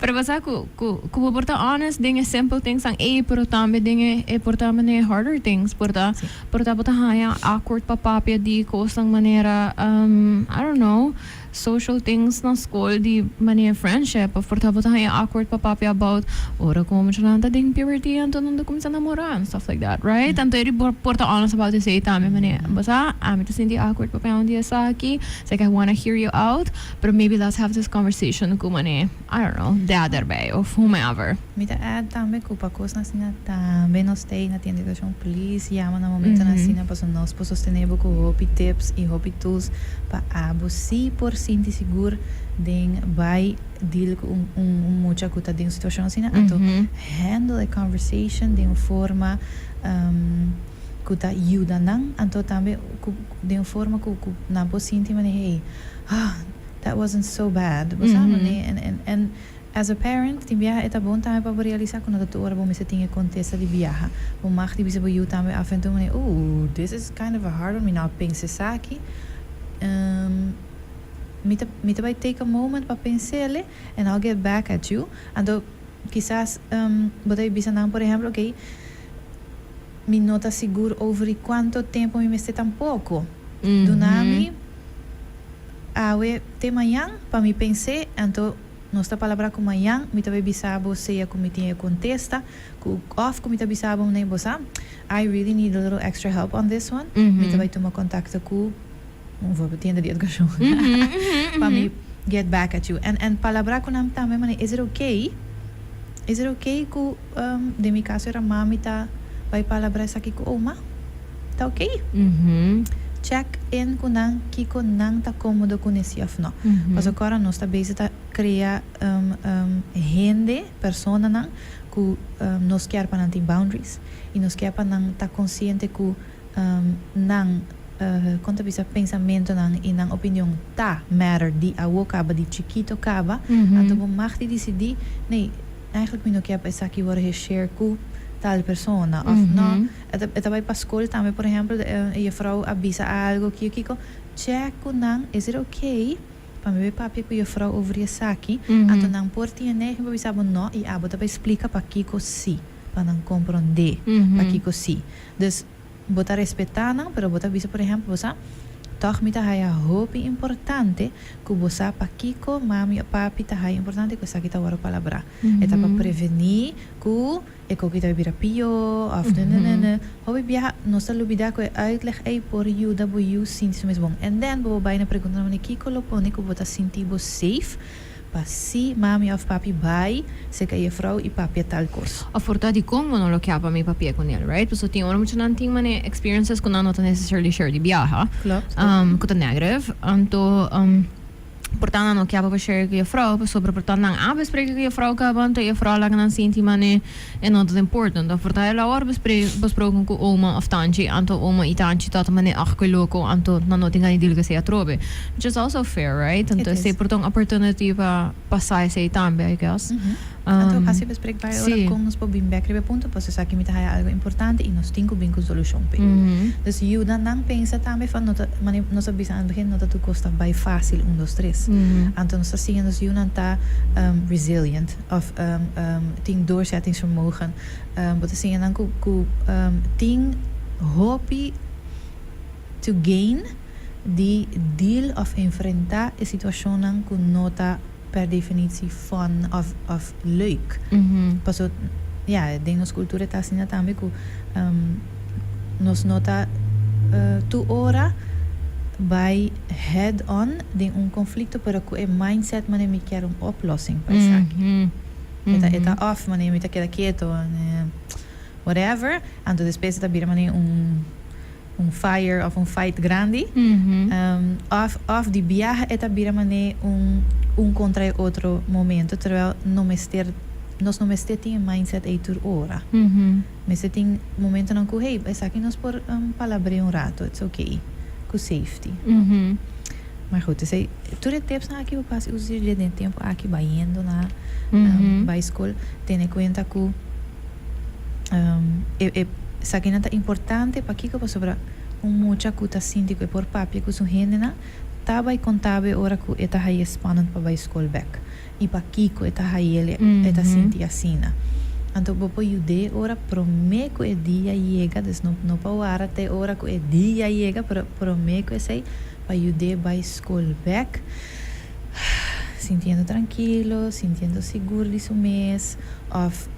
pero bo sa ku ku ku bo por ta honest den e simple things nan ey pero tambe den e e por ta mane harder things por ta por ta bo ta haña awkward pa papia di kosnan manera I don't know. Social things na skol di manera friendship of por ta bo ta haña awkward pa papia about ora ku muchanan ta den puberty anto nan ta kuminsá namorá and stuff like that, right? Anto e di por por ta honest about esei tambe manera bo sa ami ta sinti awkward papia un di esaki it's like I wanna hear you out pero maybe let's have this conversation ku manera I don't know dad erbij of whomever. Mi ta add tambe ku pa kosnan asina tambe nos ta ei na tienda edukashon please yama na momentonan asina pasobra nos por sostené bo ku hopi tips i hopi tools pa abo si por sinti sigur den bai deal ku un un mucha ku ta den un situashon asina anto handle e conversation den un forma ku ta yuda nan anto tambe ku den un forma ku ku nan por sinti manera hey ah that wasn't so bad bo sa manera en en en As a parent, tin biaha e ta bon tambe pa bo realisa ku no ta tur ora bo mester tin e kontesta di biaha. Bo mag di bisa bo yu tambe af en toe manera, Ooh, this is kind of a hard one, mi no a pensa esaki. Um, mi ta mi ta bai take a moment pa pens'ele and I'll get back at you. Anto kisas um bo ta bisa nan por ehempel, okay, mi no ta sigur over di kuanto tempo mi mester tampoko. Duna mi awe te mañan pa mi pens'e, anto Nos ta palabrá ku mañan mi ta bai bisa bo sea ku mi tin e kontesta ku òf ku mi ta bisa bo mne bo sa I really need a little extra help on this one mi ta bai tuma kontakto ku un voorbeeld tienda di edukashon pa mi get back at you en en palabrá ku nan tambe mane is it okay is it okay ku den mi kaso era mami ta bai palabrá esaki ku oma ta okay check in ku nan kiko nan ta komodo ku nesi of no. Pasobra ora nos ta bezig ta krea hende, personanan ku nos kier pa nan tin boundaries i nos kier pa nan ta konsiente ku nan kon ta bisa pensamentonan i nan opinion ta matter di awo kaba di chikito kaba anto bo mag di disidí nee eigenlijk mi no kier pa esaki wòrdu heshare ku tal persona of no. E ta bai pa skol tambe, por ehempel, e jefrouw a bisa algo kiko kiko, check ku nan, is it okay pa mi bai papia ku jefrouw over di esaki? Anto nan por tin e neiging pa bisa bo no i abo ta bai splika pakiko si, pa nan komprondé pakiko si. Dus, bo ta respetá nan, pero bo ta bisa, por ehempel, bo sa, tòg mi ta haya hopi importante ku bo sa pakiko mami o papi ta haya importante ku esaki ta wòrdu palabrá. E ta pa prevení ku E koki ta bira pió òf ne-ne-ne-ne. Hopi biaha nos ta lubidá ku e uitleg ei por yuda bo yu sinti su mes bon. En den bo bai na pregunta nan manera kiko lo pone ku bo ta sinti bo safe pa si mami òf papi bai serka e jefrou i papia tal kos. Òf por ta dikon bo no lo kia pa mi papia ku nel, right? Pasobra tin ora muchanan tin manera experiences ku nan no ta necessarily sure di biaha, Klopt. ku ta negative. Anto. Por ta nan no kier pa share ku juffrouw, pasobra por ta nan a bespreken ku juffrouw kaba, anto juffrouw laga nan sinti mane e no ta important. Of por ta el a wòrdu besproken ku oma of tanchi, anto oma i tanchi ta mane ach ke loko, anto nan no tin gana di deal ku esei atrobe. Which is also fair, right? Anto esei por ta un opportunity pa sa esei tambe, I guess. Anto hasi bespreekbaar e ora kon nos por bin bek riba e punto, pasobra esaki mi ta haya algo importante i nos tin ku bin ku un solushon p'e. Dus yuda nan pensa tambe van no ta, manera nos a bisa na begin, no ta tur kos ta bai fásil un dos tres. Anto nos ta siña nos yunan ta resilient òf tin doorzettingsvermogen. Bo ta siña nan ku ku tin hopi to gain di deal òf enfrentá e situashonnan ku no ta per definitie fun of of leuk. Paso ya den nos cultura ta asina tambe cu nos no ta tur ora bay head on den un conflicto pero cu e mindset manera mi kier un oplossing pa esaki. E ta e ta of manera mi ta keda keto whatever anto despues e ta bira manera un un fire of un fight grandi of of di biaha e ta bira mane un un contra e otro momento terwijl no mester nos no mester tin e mindset ey tur ora mester tin momentonan cu hey esaki nos por palabrea un rato it's okay cu safety maar goed esey tur e tipsnan aki bo pasa usa den e tempo aki bayendo na bay school tene cuenta cu. E esakinan ta importante pakiko pasobra un mucha ku ta sinti ku e por papia ku su hendenan ta bai konta bo e ora ku e ta haye spannend pa bai skol bek i pakiko e ta hayel e ta sinti asina. Anto bo por yud'é ora promé ku e dia yega, dus no no pa wara te ora ku e dia yega pero promé ku esei pa yud'é bai skol bek sintiendo trankilo, sintiendo sigur di su mes òf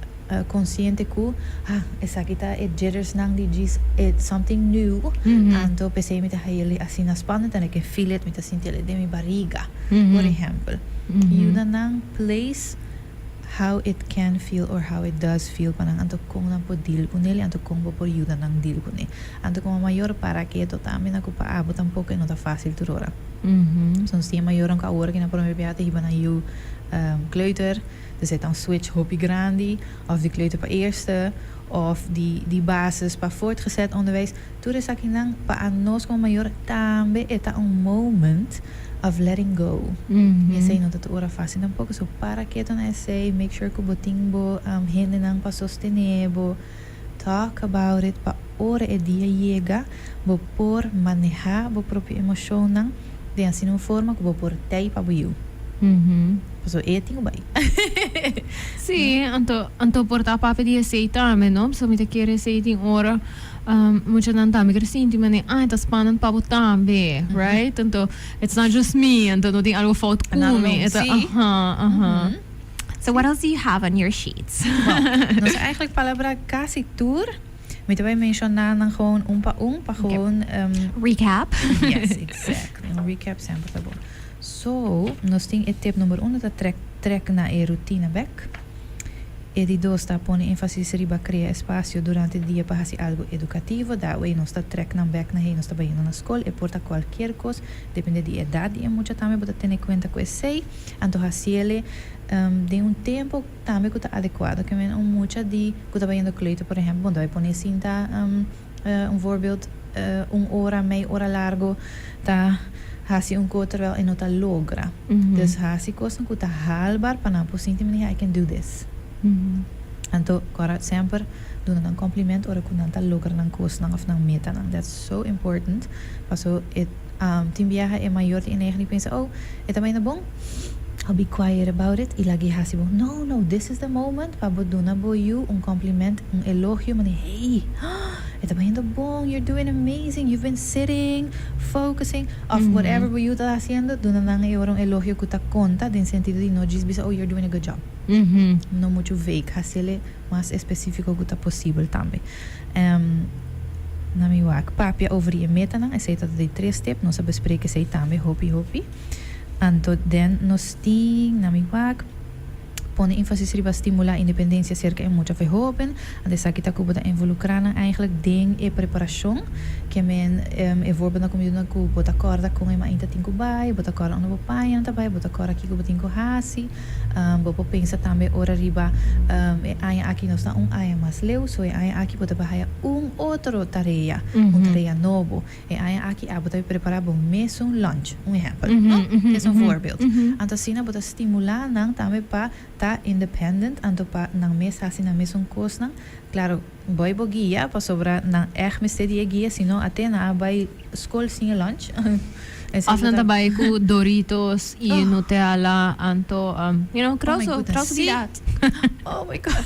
Consciente cu, ah, esaki ta e jittersnan di djis, it's something new, anto p'esey mi ta haña asina spannend and I can feel it, mi ta sinti el den mi bariga, por ehempel. Yuda nan place how it can feel or how it does feel pa nan, anto con nan por deal cunel y anto con bo por yuda nan deal cune. Anto como mayor para keto tambe na cu pa abo tampoco e no ta facil tur ora. Soms tin e mayornan cu awor aki nan prome biaha ta hiba nan yu kleuter. Dus e ta un switch hopi grandi, of di kleuter pa eerste, of di di basis pa voortgezet onderwijs. Tur esakinan pa anos como mayor tambe e ta un moment of letting go. Y esey no ta tur ora facil tampoco. So para keto na esey, make sure cu bo tin bo hendenan pa sostene bo, talk about it pa ora e dia yega bo por maneha bo propio emocionnan den asina un forma cu bo por tey pa bo yiu. Pasobra e tin cu bay. Sí, anto anto por ta papia di esey tambe, no? Pasobra mi ta kere esey tin ora muchanan tambe ker sinti manera, ah, e ta spannend pa bo tambe, right? Anto it's not just me, anto no tin algo fout cu mi. E ta, aha, aha. So what else do you have on your sheets? Well, nos a eigenlijk palabra casi tur. Mi ta bay menciona nan gewoon un pa un pa gewoon Recap. Yes, exactly. Un recap semper ta bon. So, nos tin e tip number uno ta trek trek na e rutina bek. E di dos ta pone enfasis riba crea espacio durante dia pa haci algo educativo. That way nos ta trek nan bek na hey nos ta bayendo na scol. E por ta cualkier cos, depende di edad di e mucha tambe bo ta tene cuenta cu esey. Anto haciele den un tempo tambe cu ta adecuado. Ke men un mucha di cu ta bayendo kleuter por ehempel, bo no ta bay pone sinta un voorbeeld un ora, mei ora largo ta haci un cos terwijl e no ta logra. Dus haci cosnan cu ta haalbaar pa nan por sinti manera I can do this. Anto cora semper duna nan compliment ora cu nan ta logra nan cosnan of nan metanan. That's so important paso e tin biaha e mayor tin e neiging di pensa oh e ta bayendo bon I'll be quiet about it y lag'e haci bo. No, no, this is the moment pa bo duna bo yu un compliment, un elogio, manera hey, e ta bayendo bon, you're doing amazing, you've been sitting, focusing, of whatever bo yu ta haciendo, duna nan e ora un elogio cu ta conta den sentido di no djis bisa oh you're doing a good job. No mucho vague, haciele mas especifico cu ta posibel tambe. Na mi wak papia over di e metanan, esey ta di tres tip, nos a besprek esey tambe hopi hopi. Anto den nos tin, na mi wak, Pone énfasis riba stimulá independensia serka e mucha of e hóben. Anto esaki ta ku bo ta involukrá nan eigenlijk den e preparashon. Ke men e voorbeeldnan ku mi duna ku bo ta kòrda kon e mainta tin ku bai, bo ta kòrda unda bo pañanan ta bai, bo ta kòrda kiko bo tin ku hasi. Bo por pensa tambe ora riba e aña aki nos ta un aña mas leu, so e aña aki bo ta bai haya un otro tarea, un tarea nobo. E aña aki abo ta prepará bo mesun lunch, un ehèmpel, no? Es un voorbeeld. Anto asina bo ta stimulá nan tambe pa ta independent, anto pa nan mes hasi nan mesun kosnan. Klaro, bai bo guia, pasobra nan ègt mester di e guia, si no ate nan a bai skol sin e lunch. Esei Of bo nan ta ta bai ku Doritos i Nutella, anto, you know, Oh my krauso, goodness, krauso sí. di dat. Oh my God.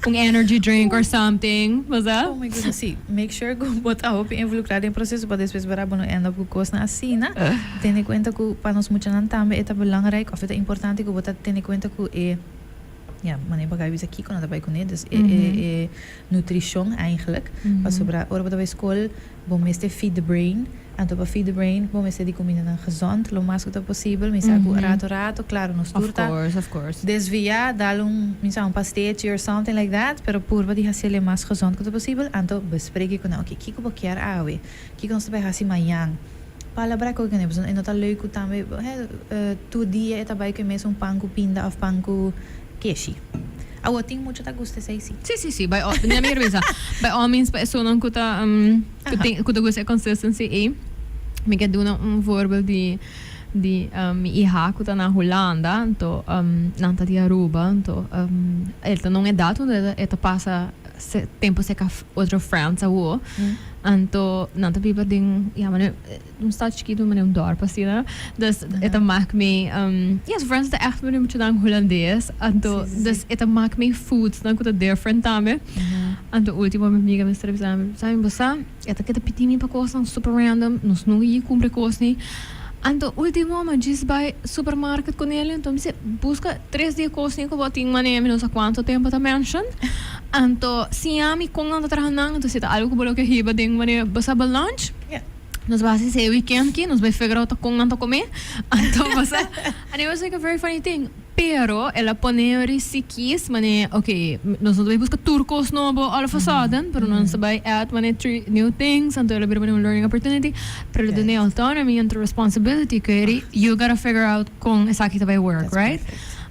Un energy drink or something, basa? Oh my goodness, sí. Make sure ku bo ta hopi involukrá den proseso pa despues bera bo no end up ku kosnan asina. Tene kuenta ku pa nos muchanan tambe e ta belangrijk òf e ta importante ku bo ta tene kuenta ku e, ya, manera bo a bisa kiko nan ta bai kuné, dus e e e nutrishon eigenlijk. Pasobra ora bo ta bai skol bo mester feed the brain. Anto pa feed the brain bo mester di cumindanan gezond lo mas cu ta posibel. Mi sa cu rato rato, claro, nos tur ta desvia, dal un, mi sa, un pastechi or something like that, pero purba di haciel e mas gezond cu ta posibel. Anto bespreki cu nan, ok, kico bo kier awe? Kico nos ta bay haci mañan? Palabra cu e pasobra e no ta leuk cu tambe, he, tur dia e ta bay cu e mes un pan cu pinda of pan cu keshi. Awo tin mucho ta gusta esey si. Si, si, si. By all, mi a bisa, by all means pa esunnan cu ta, cu tin, cu ta gusta e consistency ey. Mi ke duna un voorbeeld di, di mi iha cu ta na Hulanda, anto nan ta di Aruba, anto el ta na un edad unda e ta pasa tempo cerca otro friends awo, anto nan ta biba den, ya, manera. Un stad chikitu manera un dorp asina. Dus e ta mak mi, ja, su friends ta echt manera mucho nan Hulandes. Anto, dus e ta mak mi foods nan ku ta different tambe. Anto ultimo mi amiga mester a bisa mi, sa mi bo sa, e ta keda pidi mi pa kosnan super random, nos nunca yega kumpra kos ni. Anto ultimo mi a djis bai supermarket ku nel, anto mi si buska tres di e kosnan ku bo tin manera mi no sa kuantu tempo ta mention. Anto siña mi kon nan ta traha nan, anto si ta algu ku bo lo ke hiba den manera bo sa bo lunch. Nos bai hasi esei weekend aki, nos bai figure out kon nan ta come. Anto pasa, and it was like a very funny thing. Pero el a pone risikis mane, ok, nos no ta bai buska tur kos nobo all of a sudden, pero nos ta bai add mane three new things, anto el a bira mane un learning opportunity. Pero el a duna e autonomy anto responsibility ku eri, you gotta figure out kon esaki ta bai work, right?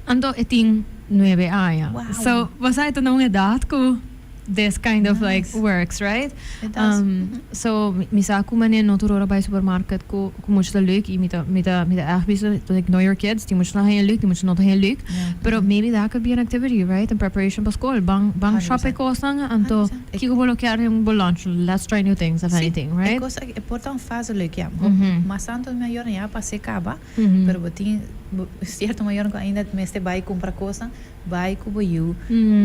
Anto e tin nuebe aña. So, bo sa e ta na un edat ku. This kind of like works, right? It does. So mi sa cu manera no tur ora bay supermarket cu cu mucha ta leuk y mi ta mi ta mi ta echt bisa like know your kids, tin mucha ta haña leuk, tin mucha no ta haña leuk, pero maybe that could be an activity, right? In preparation pa school, ban ban shop e cosnan anto kico bo lo kier den bo lunch, let's try new things if anything, right? E cos aki e por ta un fase leuk, ya. Mas tanto mi mayornan ya a pasa e caba, pero bo tin cierto mayornan cu ainda mester bay cumpra cosnan. Bai ku bo yu,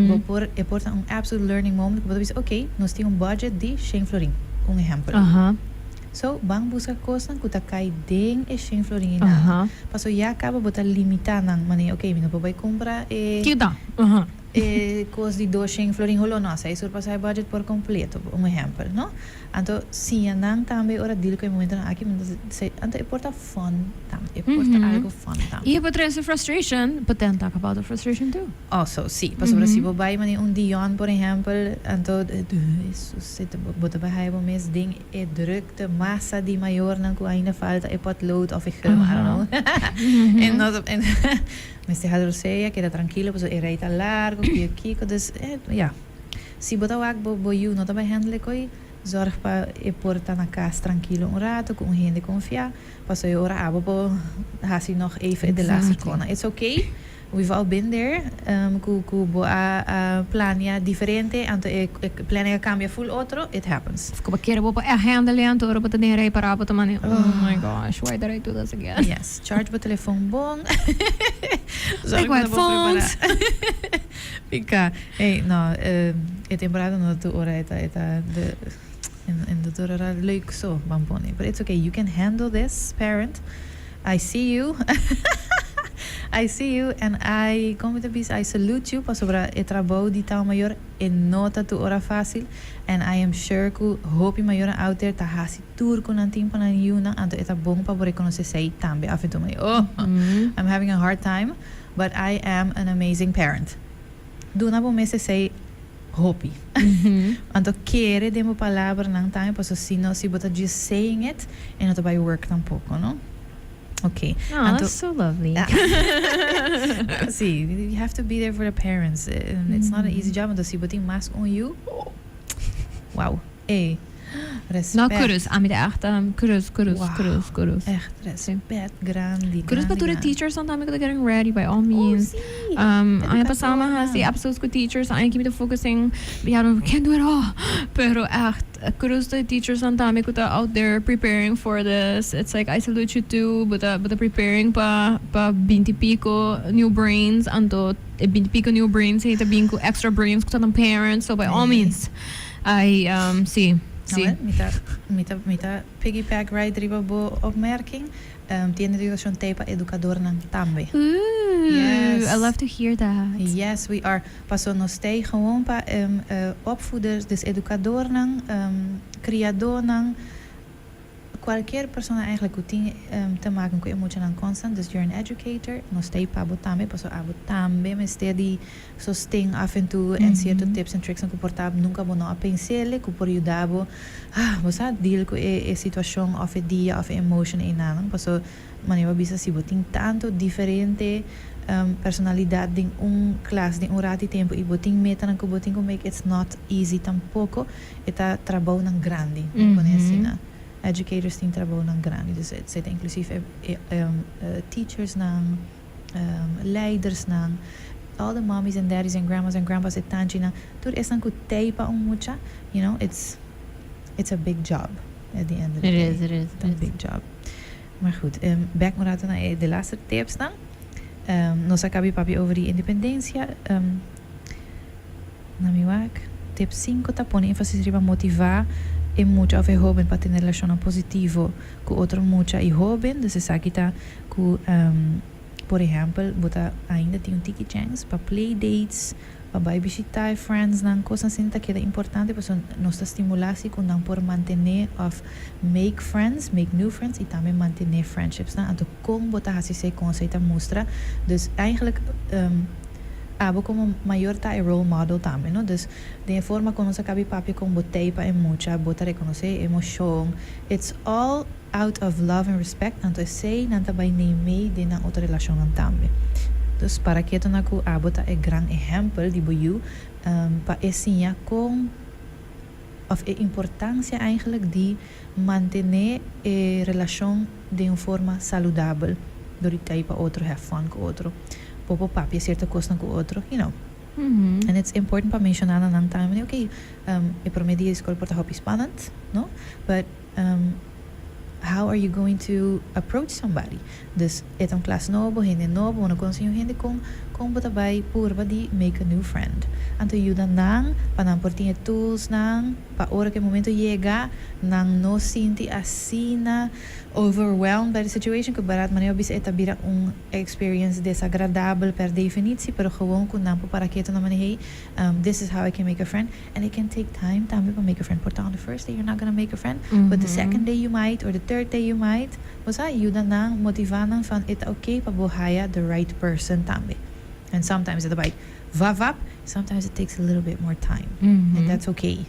bo por, e por ta un absolute learning moment ku bo ta bisa, ok, nos tin un budget di shen florin, un ehèmpel. So, ban buska kosnan ku ta kai den e shen florin einan. Paso ya kaba bo ta limitá nan manera, ok, mi no por bai kumpra e e kos di dos shen florin holó, no, esei surpasá e budget por kompleto, un ehèmpel, no? Anto, siña nan tambe ora deal ku e momentonan aki, anto e por ta. Fun tambe. E por ta algo fun tambe. Y e por trece frustration, but then talk about the frustration too. Also, si. Pasobra si bo bai manera un Dion, por ehempel, anto, Jesus, bo ta bai haya bo mes den e drukte masa di mayornan cu ainda falta e potlood of e gum, I don't know. En no, en mester hala rosea, keda trankilo, pasobra e rij ta largo, kico, kico, dus, ja. Si bo ta wak bo, bo yu no ta bai handle e coi. Zorg pa e por ta na cas trankilo un rato cu un hende confia, paso e ora abo por haci nog even e de laatste kona. It's okay, we've all been there, cu cu bo a a plania diferente anto e planning a cambia full otro, it happens. Of cu bo kere bo por e handle anto ora bo ta den rij para bo ta mane, oh my gosh, why did I do this again? Yes, charge bo telefon bon. Zorg pa bo prepara. Pica. Ey, no, e temporada no ta tur ora e ta, e ta de, en de tur ora leuk so, ban pone. But it's okay, you can handle this, parent. I see you. I see you and I, con mi ta bisa, I salute you pasobra e trabou di ta un mayor e no ta tur ora facil and I am sure cu hopi mayornan out there ta haci tur cu nan tin pa nan yunan, anto e ta bon pa bo reconoce esey tambe af en toe. Oh, I'm having a hard time. But I am an amazing parent. Duna bo mes esey hopi. Anto kere den bo palabranan tambe, paso si no, si bo ta just saying it, e no ta bay work tampoco, no? Okay. Oh, Anto, that's so lovely. Si, you have to be there for the parents. And it's not an easy job. Anto si bo tin mas un yu, wow. Ey, respect. No, kudos. Ami ta echt kudos, kudos, kudos, kudos. Echt respect grandi, Kudos pa grandi, tur e grandi. teachers nan tambe ku ta getting ready, by all means. Oh, si. Aña pasá mi a hasi episodes ku teachers, aña aki mi ta focusing, ya no, we can't do it all. Pero echt, kudos to e teachers nan tambe ku ta out there preparing for this. It's like, I salute you too, bo ta preparing pa 20 pico new brains, anto e 20 pico new brains ei ta bin ku extra brains ku ta nan parents, so by all means. I, si. Nou, mi ta piggyback right riba bo opmerking. Tienda di Edukashon t'ei pa edukadornan tambe. Ooh, Yes. I love to hear that. Yes, we are. Paso nos t'ei gewoon pa opvoeders, dus edukadornan, kriadónan, kualke persona eigenlijk ku tin te maken ku e muchanan constant, dus you're an educator, nos t'ei pa bo tambe, paso abo tambe mester di sosten af en toe en sierto tips en tricks ku por ta nunka bo no a pens'é ku por yuda bo, ah, bo sa, deal ku e situashon of e dia of e emotion einan. Paso manera bisa, si bo tin tantu diferente personalidat den un klas den un ratu di tempu i bo tin metanan ku bo tin ku make, it's not easy tampoko. E ta trabounan grandi, pone asina. Educators tin trabounan grandi, dus het zit inclusief teachers nan, leiders nan, all the mommies and daddies and grandmas and grandpas e tanchinan, tur esnan ku t'ei pa un mucha, it's a big job at the end of the It day. is, it is. It's a It is. big job. Maar goed, back un ratu na de laatste tips dan. Nos a kaba papia over di independensia. Na mi wak. Tip 5 ta pone énfasis riba motivá e mucha of e hóben pa tin relashon positivo ku otro mucha i hóben. Dus esaki ta ku, por ehèmpel, bo ta ainda tin un tiki chance pa play dates, pa bai bishitá friends nan, kos asina ta keda importante, pasobra nos ta stimulá si ku nan por mantené of make friends, make new friends i tambe mantené friendships nan. Anto kon bo ta hasi esei, kon esei ta mustra. Dus eigenlijk abo komo mayor ta e role model tambe, no? Dus di forma ku nos a kaba papia, kon bo t'ei pa e mucha, bo ta rekonosé emoshon. It's all out of love and respect. Anto esei nan ta bai neem den nan otro relashon tambe. Dus para ketu na ku abo ta e gran ehèmpel di bo yu pa enseñá kon of e importansia eigenlijk di mantené e relashon di un forma saludabel. Dor di pa otro, have fun ku otro. Popo papia sierto kos ku otro. And it's important pa menshoná na nan time, okay, e promé dia di skol por ta hopi spannend, no? But how are you going to approach somebody? Dus e ta un klas nobo, hende nobo, no konosé hende, kon bo ta bai purba di make a new friend. Anto yuda nan, pa nan por tin tools nan, pa ora ku e momento yega, nan no sinti asina overwhelmed by the situation, ku barat manera bisa e ta bira un experience desagradabel per definitie, pero gewoon ku nan por para ketu na manera, hey, this is how I can make a friend. And it can take time tambe pa make a friend. Por ta on the first day you're not gonna make a friend, but the second day you might, or the third day you might. Bo yuda nan, motivá nan van e ta okay pa bo haya the right person tambe. And sometimes it bai vavap, sometimes it takes a little bit more time. And that's okay.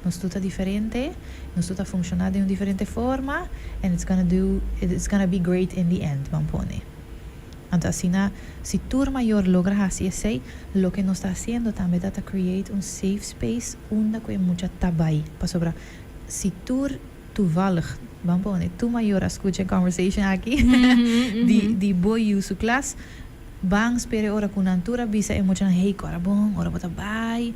Nos tur ta diferente, nos tur ta funshoná di un diferente forma, and it's gonna be great in the end, ban pone. Anto, asina, si tur mayor logra hasi esei, loke nos ta hasiendo tambe ta create un safe space unda ku e mucha ta bai. Pasobra, si tur toevallig, ban pone, tur mayor a skucha conversation aki, di bo yu su klas, ban spera ora ku nan tur a bisa e mucha, hey, kòrda bon, ora bo ta bai,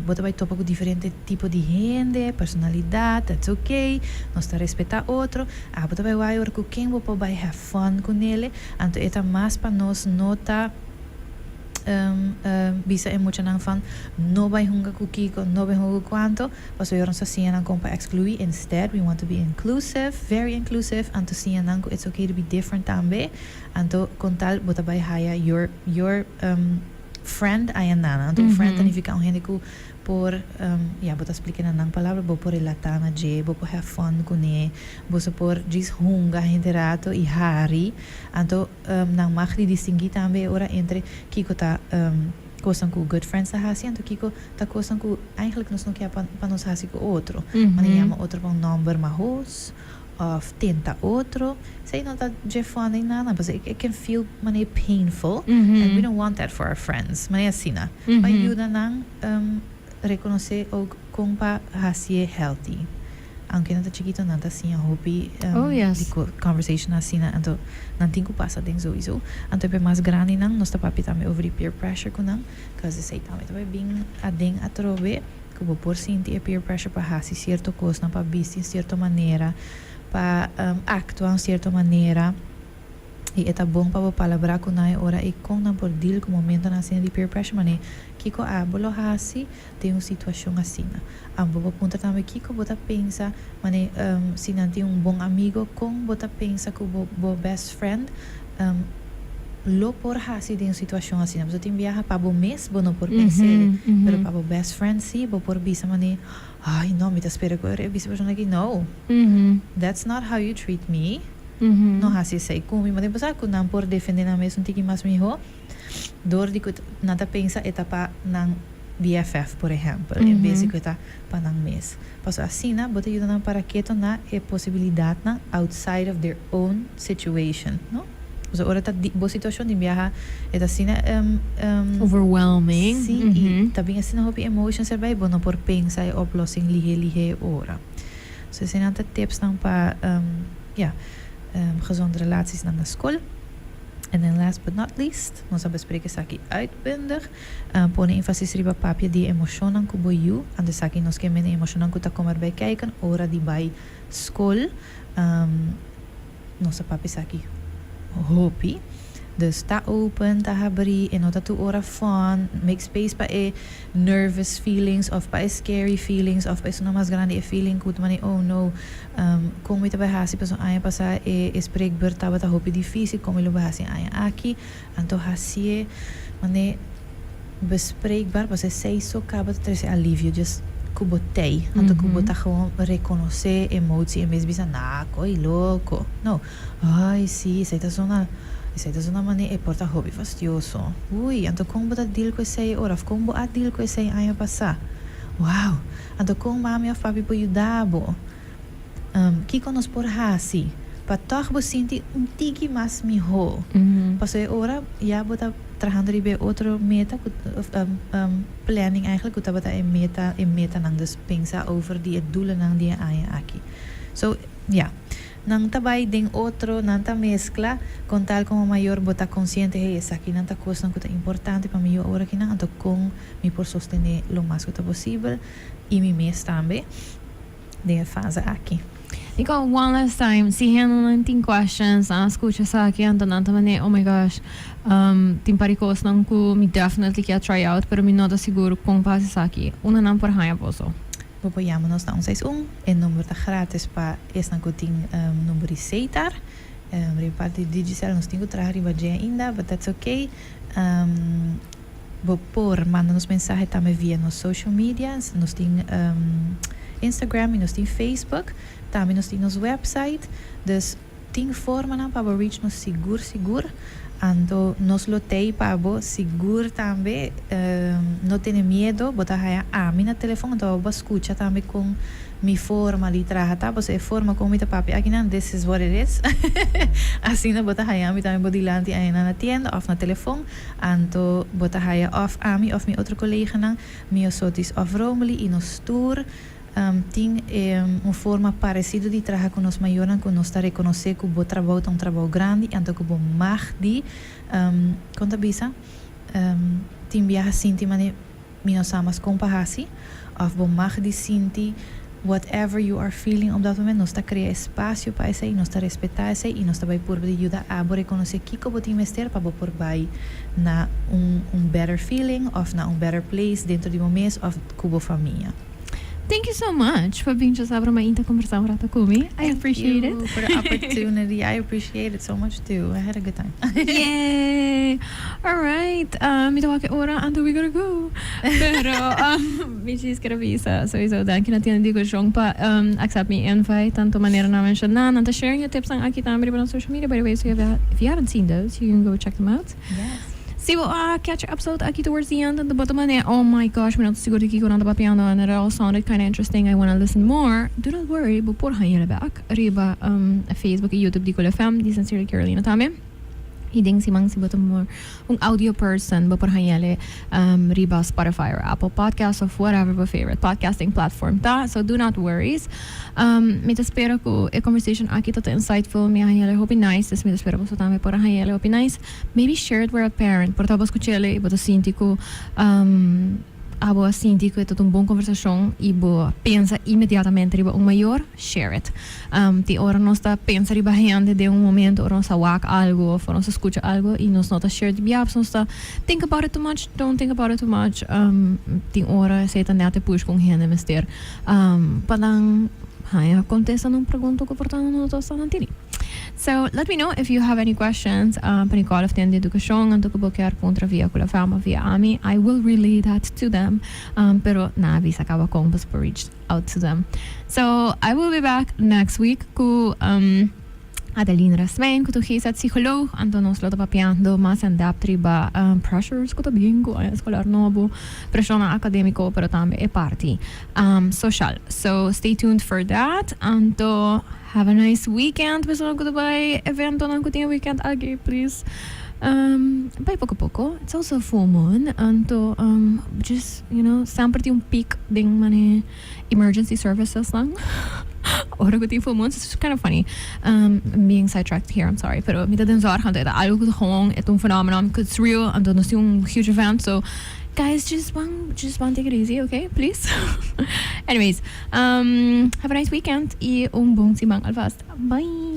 bo ta bai topa ku diferente tipo di hende, personalidat, that's okay, nos ta respetá otro, ah, bo ta bai wak ora ku ken bo por bai have fun kuné, anto e ta mas pa nos no ta bisa e muchanan van no bai hunga ku kiko, no bai hunga ku kuantu, paso nos ta siña nan kon pa ekskluí. Instead, we want to be inclusive, very inclusive, anto siña nan ku it's okay to be different tambe, anto kon tal bo ta bai haya your Friend ayanan. Anto un friend ta nifiká un hende ku por, ya, bo ta splika na nan palabra, bo por relatá na dje, bo por have fun kuné, boso por djis hunga henter rato i hari. Anto nan mag di distinguí tambe e ora entre kiko ta kosnan ku good friends ta hasi anto kiko ta kosnan ku eigenlijk nos no kia pa nos hasi ku otro. Manera yama otro pa un nòmber mahos òf tenta otro. Esei no ta dje fun ni nada, pasobra it can feel manera painful and we don't want that for our friends. Manera asina. Pa yuda nan rekonosé ook kon pa hasié healthy. Aunke nan ta chikito nan ta siña hopi di conversation asina anto nan tin ku pasa den souiso. Anto e mas grandinan nos ta papia tambe over di peer pressure ku nan, cause esei tambe ta bai bin aden atrobe ku bo por sinti e peer pressure pa hasi sierto kosnan, pa bisti un sierto manera, pa aktua un sierto manera. I e ta bon pa bo palabrá ku nan e ora ei kon nan por deal ku momentonan asina di peer pressure, manera kiko abo lo hasi den un situashon asina. Abo bo puntra tambe kiko bo ta pensa manera si nan tin un bon amigo kon bo ta pensa ku bo bo best friend lo por hasi den un situashon asina. Pasobra tin biaha pa bo mes bo no por pens'é, pero pa bo best friend si bo por bisa manera ay no mi ta spera ku e bisa persona aki no that's not how you treat me. No hasi esei ku mi. Ma tin pasá ku nan por defendé nan mes un tiki mas mihó dor di ku nan ta pensa e ta pa nan BFF, por ehèmpel, en bes di ku e ta pa nan mes. Pasobra asina bo ta yuda nan para keto na e posibilidatnan outside of their own situation, no? Pasobra ora ta di bo situashon tin biaha e ta asina Overwhelming. Sí, i ta bin asina hopi emotions erbij, bo no por pensa e oplossing lihé lihé e ora. So eseinan ta tipsnan pa ya gezonde relatiesnan na skol. En then last but not least, nos a besprek esaki uitbundig, pone énfasis riba papia di e emoshonnan ku bo yu, anto esaki nos ke mende emoshonnan ku ta kom erbij kijken ora di bai skol. Nos a papia esaki hopi. Dus ta open, ta habrí, e no ta tur ora fun, make space pa e nervous feelings of pa e scary feelings of pa esunnan mas grandi e feeling ku ta mane oh no, kon mi ta bai hasi pasobra aña pasá e spreekbeurt tabata hopi difícil, kon mi lo bai hasi e aña aki? Anto hasié mane bespreekbaar pasobra esei so kaba ta trese alivio just ku bo tei, anto ku bo ta gewoon rekonosé emotie en bes bisa nah koi loko, no. Ay, sí, esei ta zona, esei ta zona manera e por ta hopi fastioso. Ui, anto kon bo ta deal ku esei ora of kon bo a deal ku esei aña pasá? Wow! Anto kon mami of papi por yuda bo? Kiko nos por hasi pa tòg bo sinti un tiki mas mihó? Pasobra e ora ya bo ta trahando riba e otro meta ku planning eigenlijk ku tabata e meta, e metanan, dus pensa over di e doelennan di e aña aki. So, ya. Nan ta bai den otro, nan ta meskla, kon tal komo mayor bo ta konsiente, hey, esakinan ta kosnan ku ta importante pa mi yu awor akinan, anto kon mi por sostené lo mas ku ta posibel i mi mes tambe den e fase aki. Nicole, one last time, si hendenan tin questions, nan a skucha esaki, anto nan ta manera, oh my gosh, tin par di kosnan ku mi definitely kier try out, pero mi no ta sigur kon pa hasi esaki, unda nan por haña boso? Bo por yama nos na 161. E number ta gratis pa esnan ku tin number di Setar. Riba parti di Digicel nos tin ku traha riba dje ainda, but that's okay. Bo por manda nos mensahe tambe via nos social media. Nos tin Instagram i nos tin Facebook. Tambe nos tin nos website. Dus tin formanan pa bo reach nos sigur sigur. Anto nos lo tei pa bo sigur tambe. No tene miedo, bo ta haya ami na telefon anto bo a scucha tambe con mi forma di traha ta. Pasobra e forma con mi ta papia akinan, this is what it is. Asina bo ta haya mi tambe bo dilanti ayina na tienda of na telefon. Anto bo ta haya of ami of mi otro coleganan, Miosotis of Romely y nos tur. Tin un forma parecido di traha cu nos mayornan cu nos ta reconoce cu bo trabou ta un trabou grandi anto cu bo mag di, con ta bisa, tin biaha sinti mane mi no sa mas con pa haci of bo mag di sinti whatever you are feeling op dat moment. Nos ta crea espacio pa esey, nos ta respeta esey y nos ta bay purba di yuda abo reconoce kico bo tin mester pa bo por bay na un un better feeling of na un better place dentro di bo mes of cu bo famia. Thank you so much pa bin djasabra mainta kombersá un rato ku mi. I appreciate it. Thank you for the opportunity. I appreciate it so much too. I had a good time. Yay! All right. Mi ta wak e ora, anto we gotta go. Pero mi djis kere bisa sowieso danki na Tienda di Edukashon pa accept mi invite. Tanto manera nan a menshoná, nan ta sharing e tipsnan aki tambe riba nan social media. By the way, so if you haven't seen those, you can go check them out. Yes. Si bo a catch e episode aki towards the end, anto bo ta manera, "Oh my gosh, mi no ta sigur di kiko nan ta papiando and it all sounded kinda interesting, I wanna listen more." Do not worry, bo por haña bek riba Facebook y YouTube di Cool FM, di Sincerely Carolina tambe. Y den siman si bo ta more un audio person, bo por haña riba Spotify or Apple Podcasts of whatever bo favorite podcasting platform ta. So do not worries. Mi ta spera ku e conversation aki ta insightful, mi a haña hopi nice, dus mi ta spera boso tambe por a haña hopi nice. Maybe share it with a parent, por ta bo skuch'é i bo ta sinti ku abo a sinti ku e ta un bon konversashon i bo pensa inmediatamente riba un mayor, share it. Tin ora nos ta pensa riba hende den un momento ora nos a wak algu òf ora nos a skucha algu i nos no ta share di biaha pasobra nos ta think about it too much, don't think about it too much. Tin ora esei ta nèt e push ku un hende mester pa nan haña kontesta na un pregunta ku por ta nan no ta sa nan tini. So, let me know if you have any questions pa Nicole of Tienda di Edukashon, anto ku bo kier puntra via Kula FM of via ami. I will relay that to them. Pero nan a bisa kaba kon pa por reach out to them. So, I will be back next week ku Adeline Rasmijn, ku ta un GZ-psycholoog. Anto nos lo ta papiando mas in depth riba pressures ku ta bin ku aña eskolar nobo, preshonnan akademiko, pero tambe e parti social. So, stay tuned for that. Anto have a nice weekend. Personanan ku ta bai eventonan ku tin e weekend aki, please bai poko poko. It's also a full moon. Anto just semper tin un peak den mane emergency services nan ora ku tin full moon. So it's kind of funny. I'm being sidetracked here, I'm sorry. Pero mi ta den zorg, anto e ta algo ku ta gewoon e ta un phenomenon ku it's real. Anto nos tin un huge event. So guys, just ban take it easy, okay? Please. Anyways, have a nice weekend y un bon siman alvast. Bye!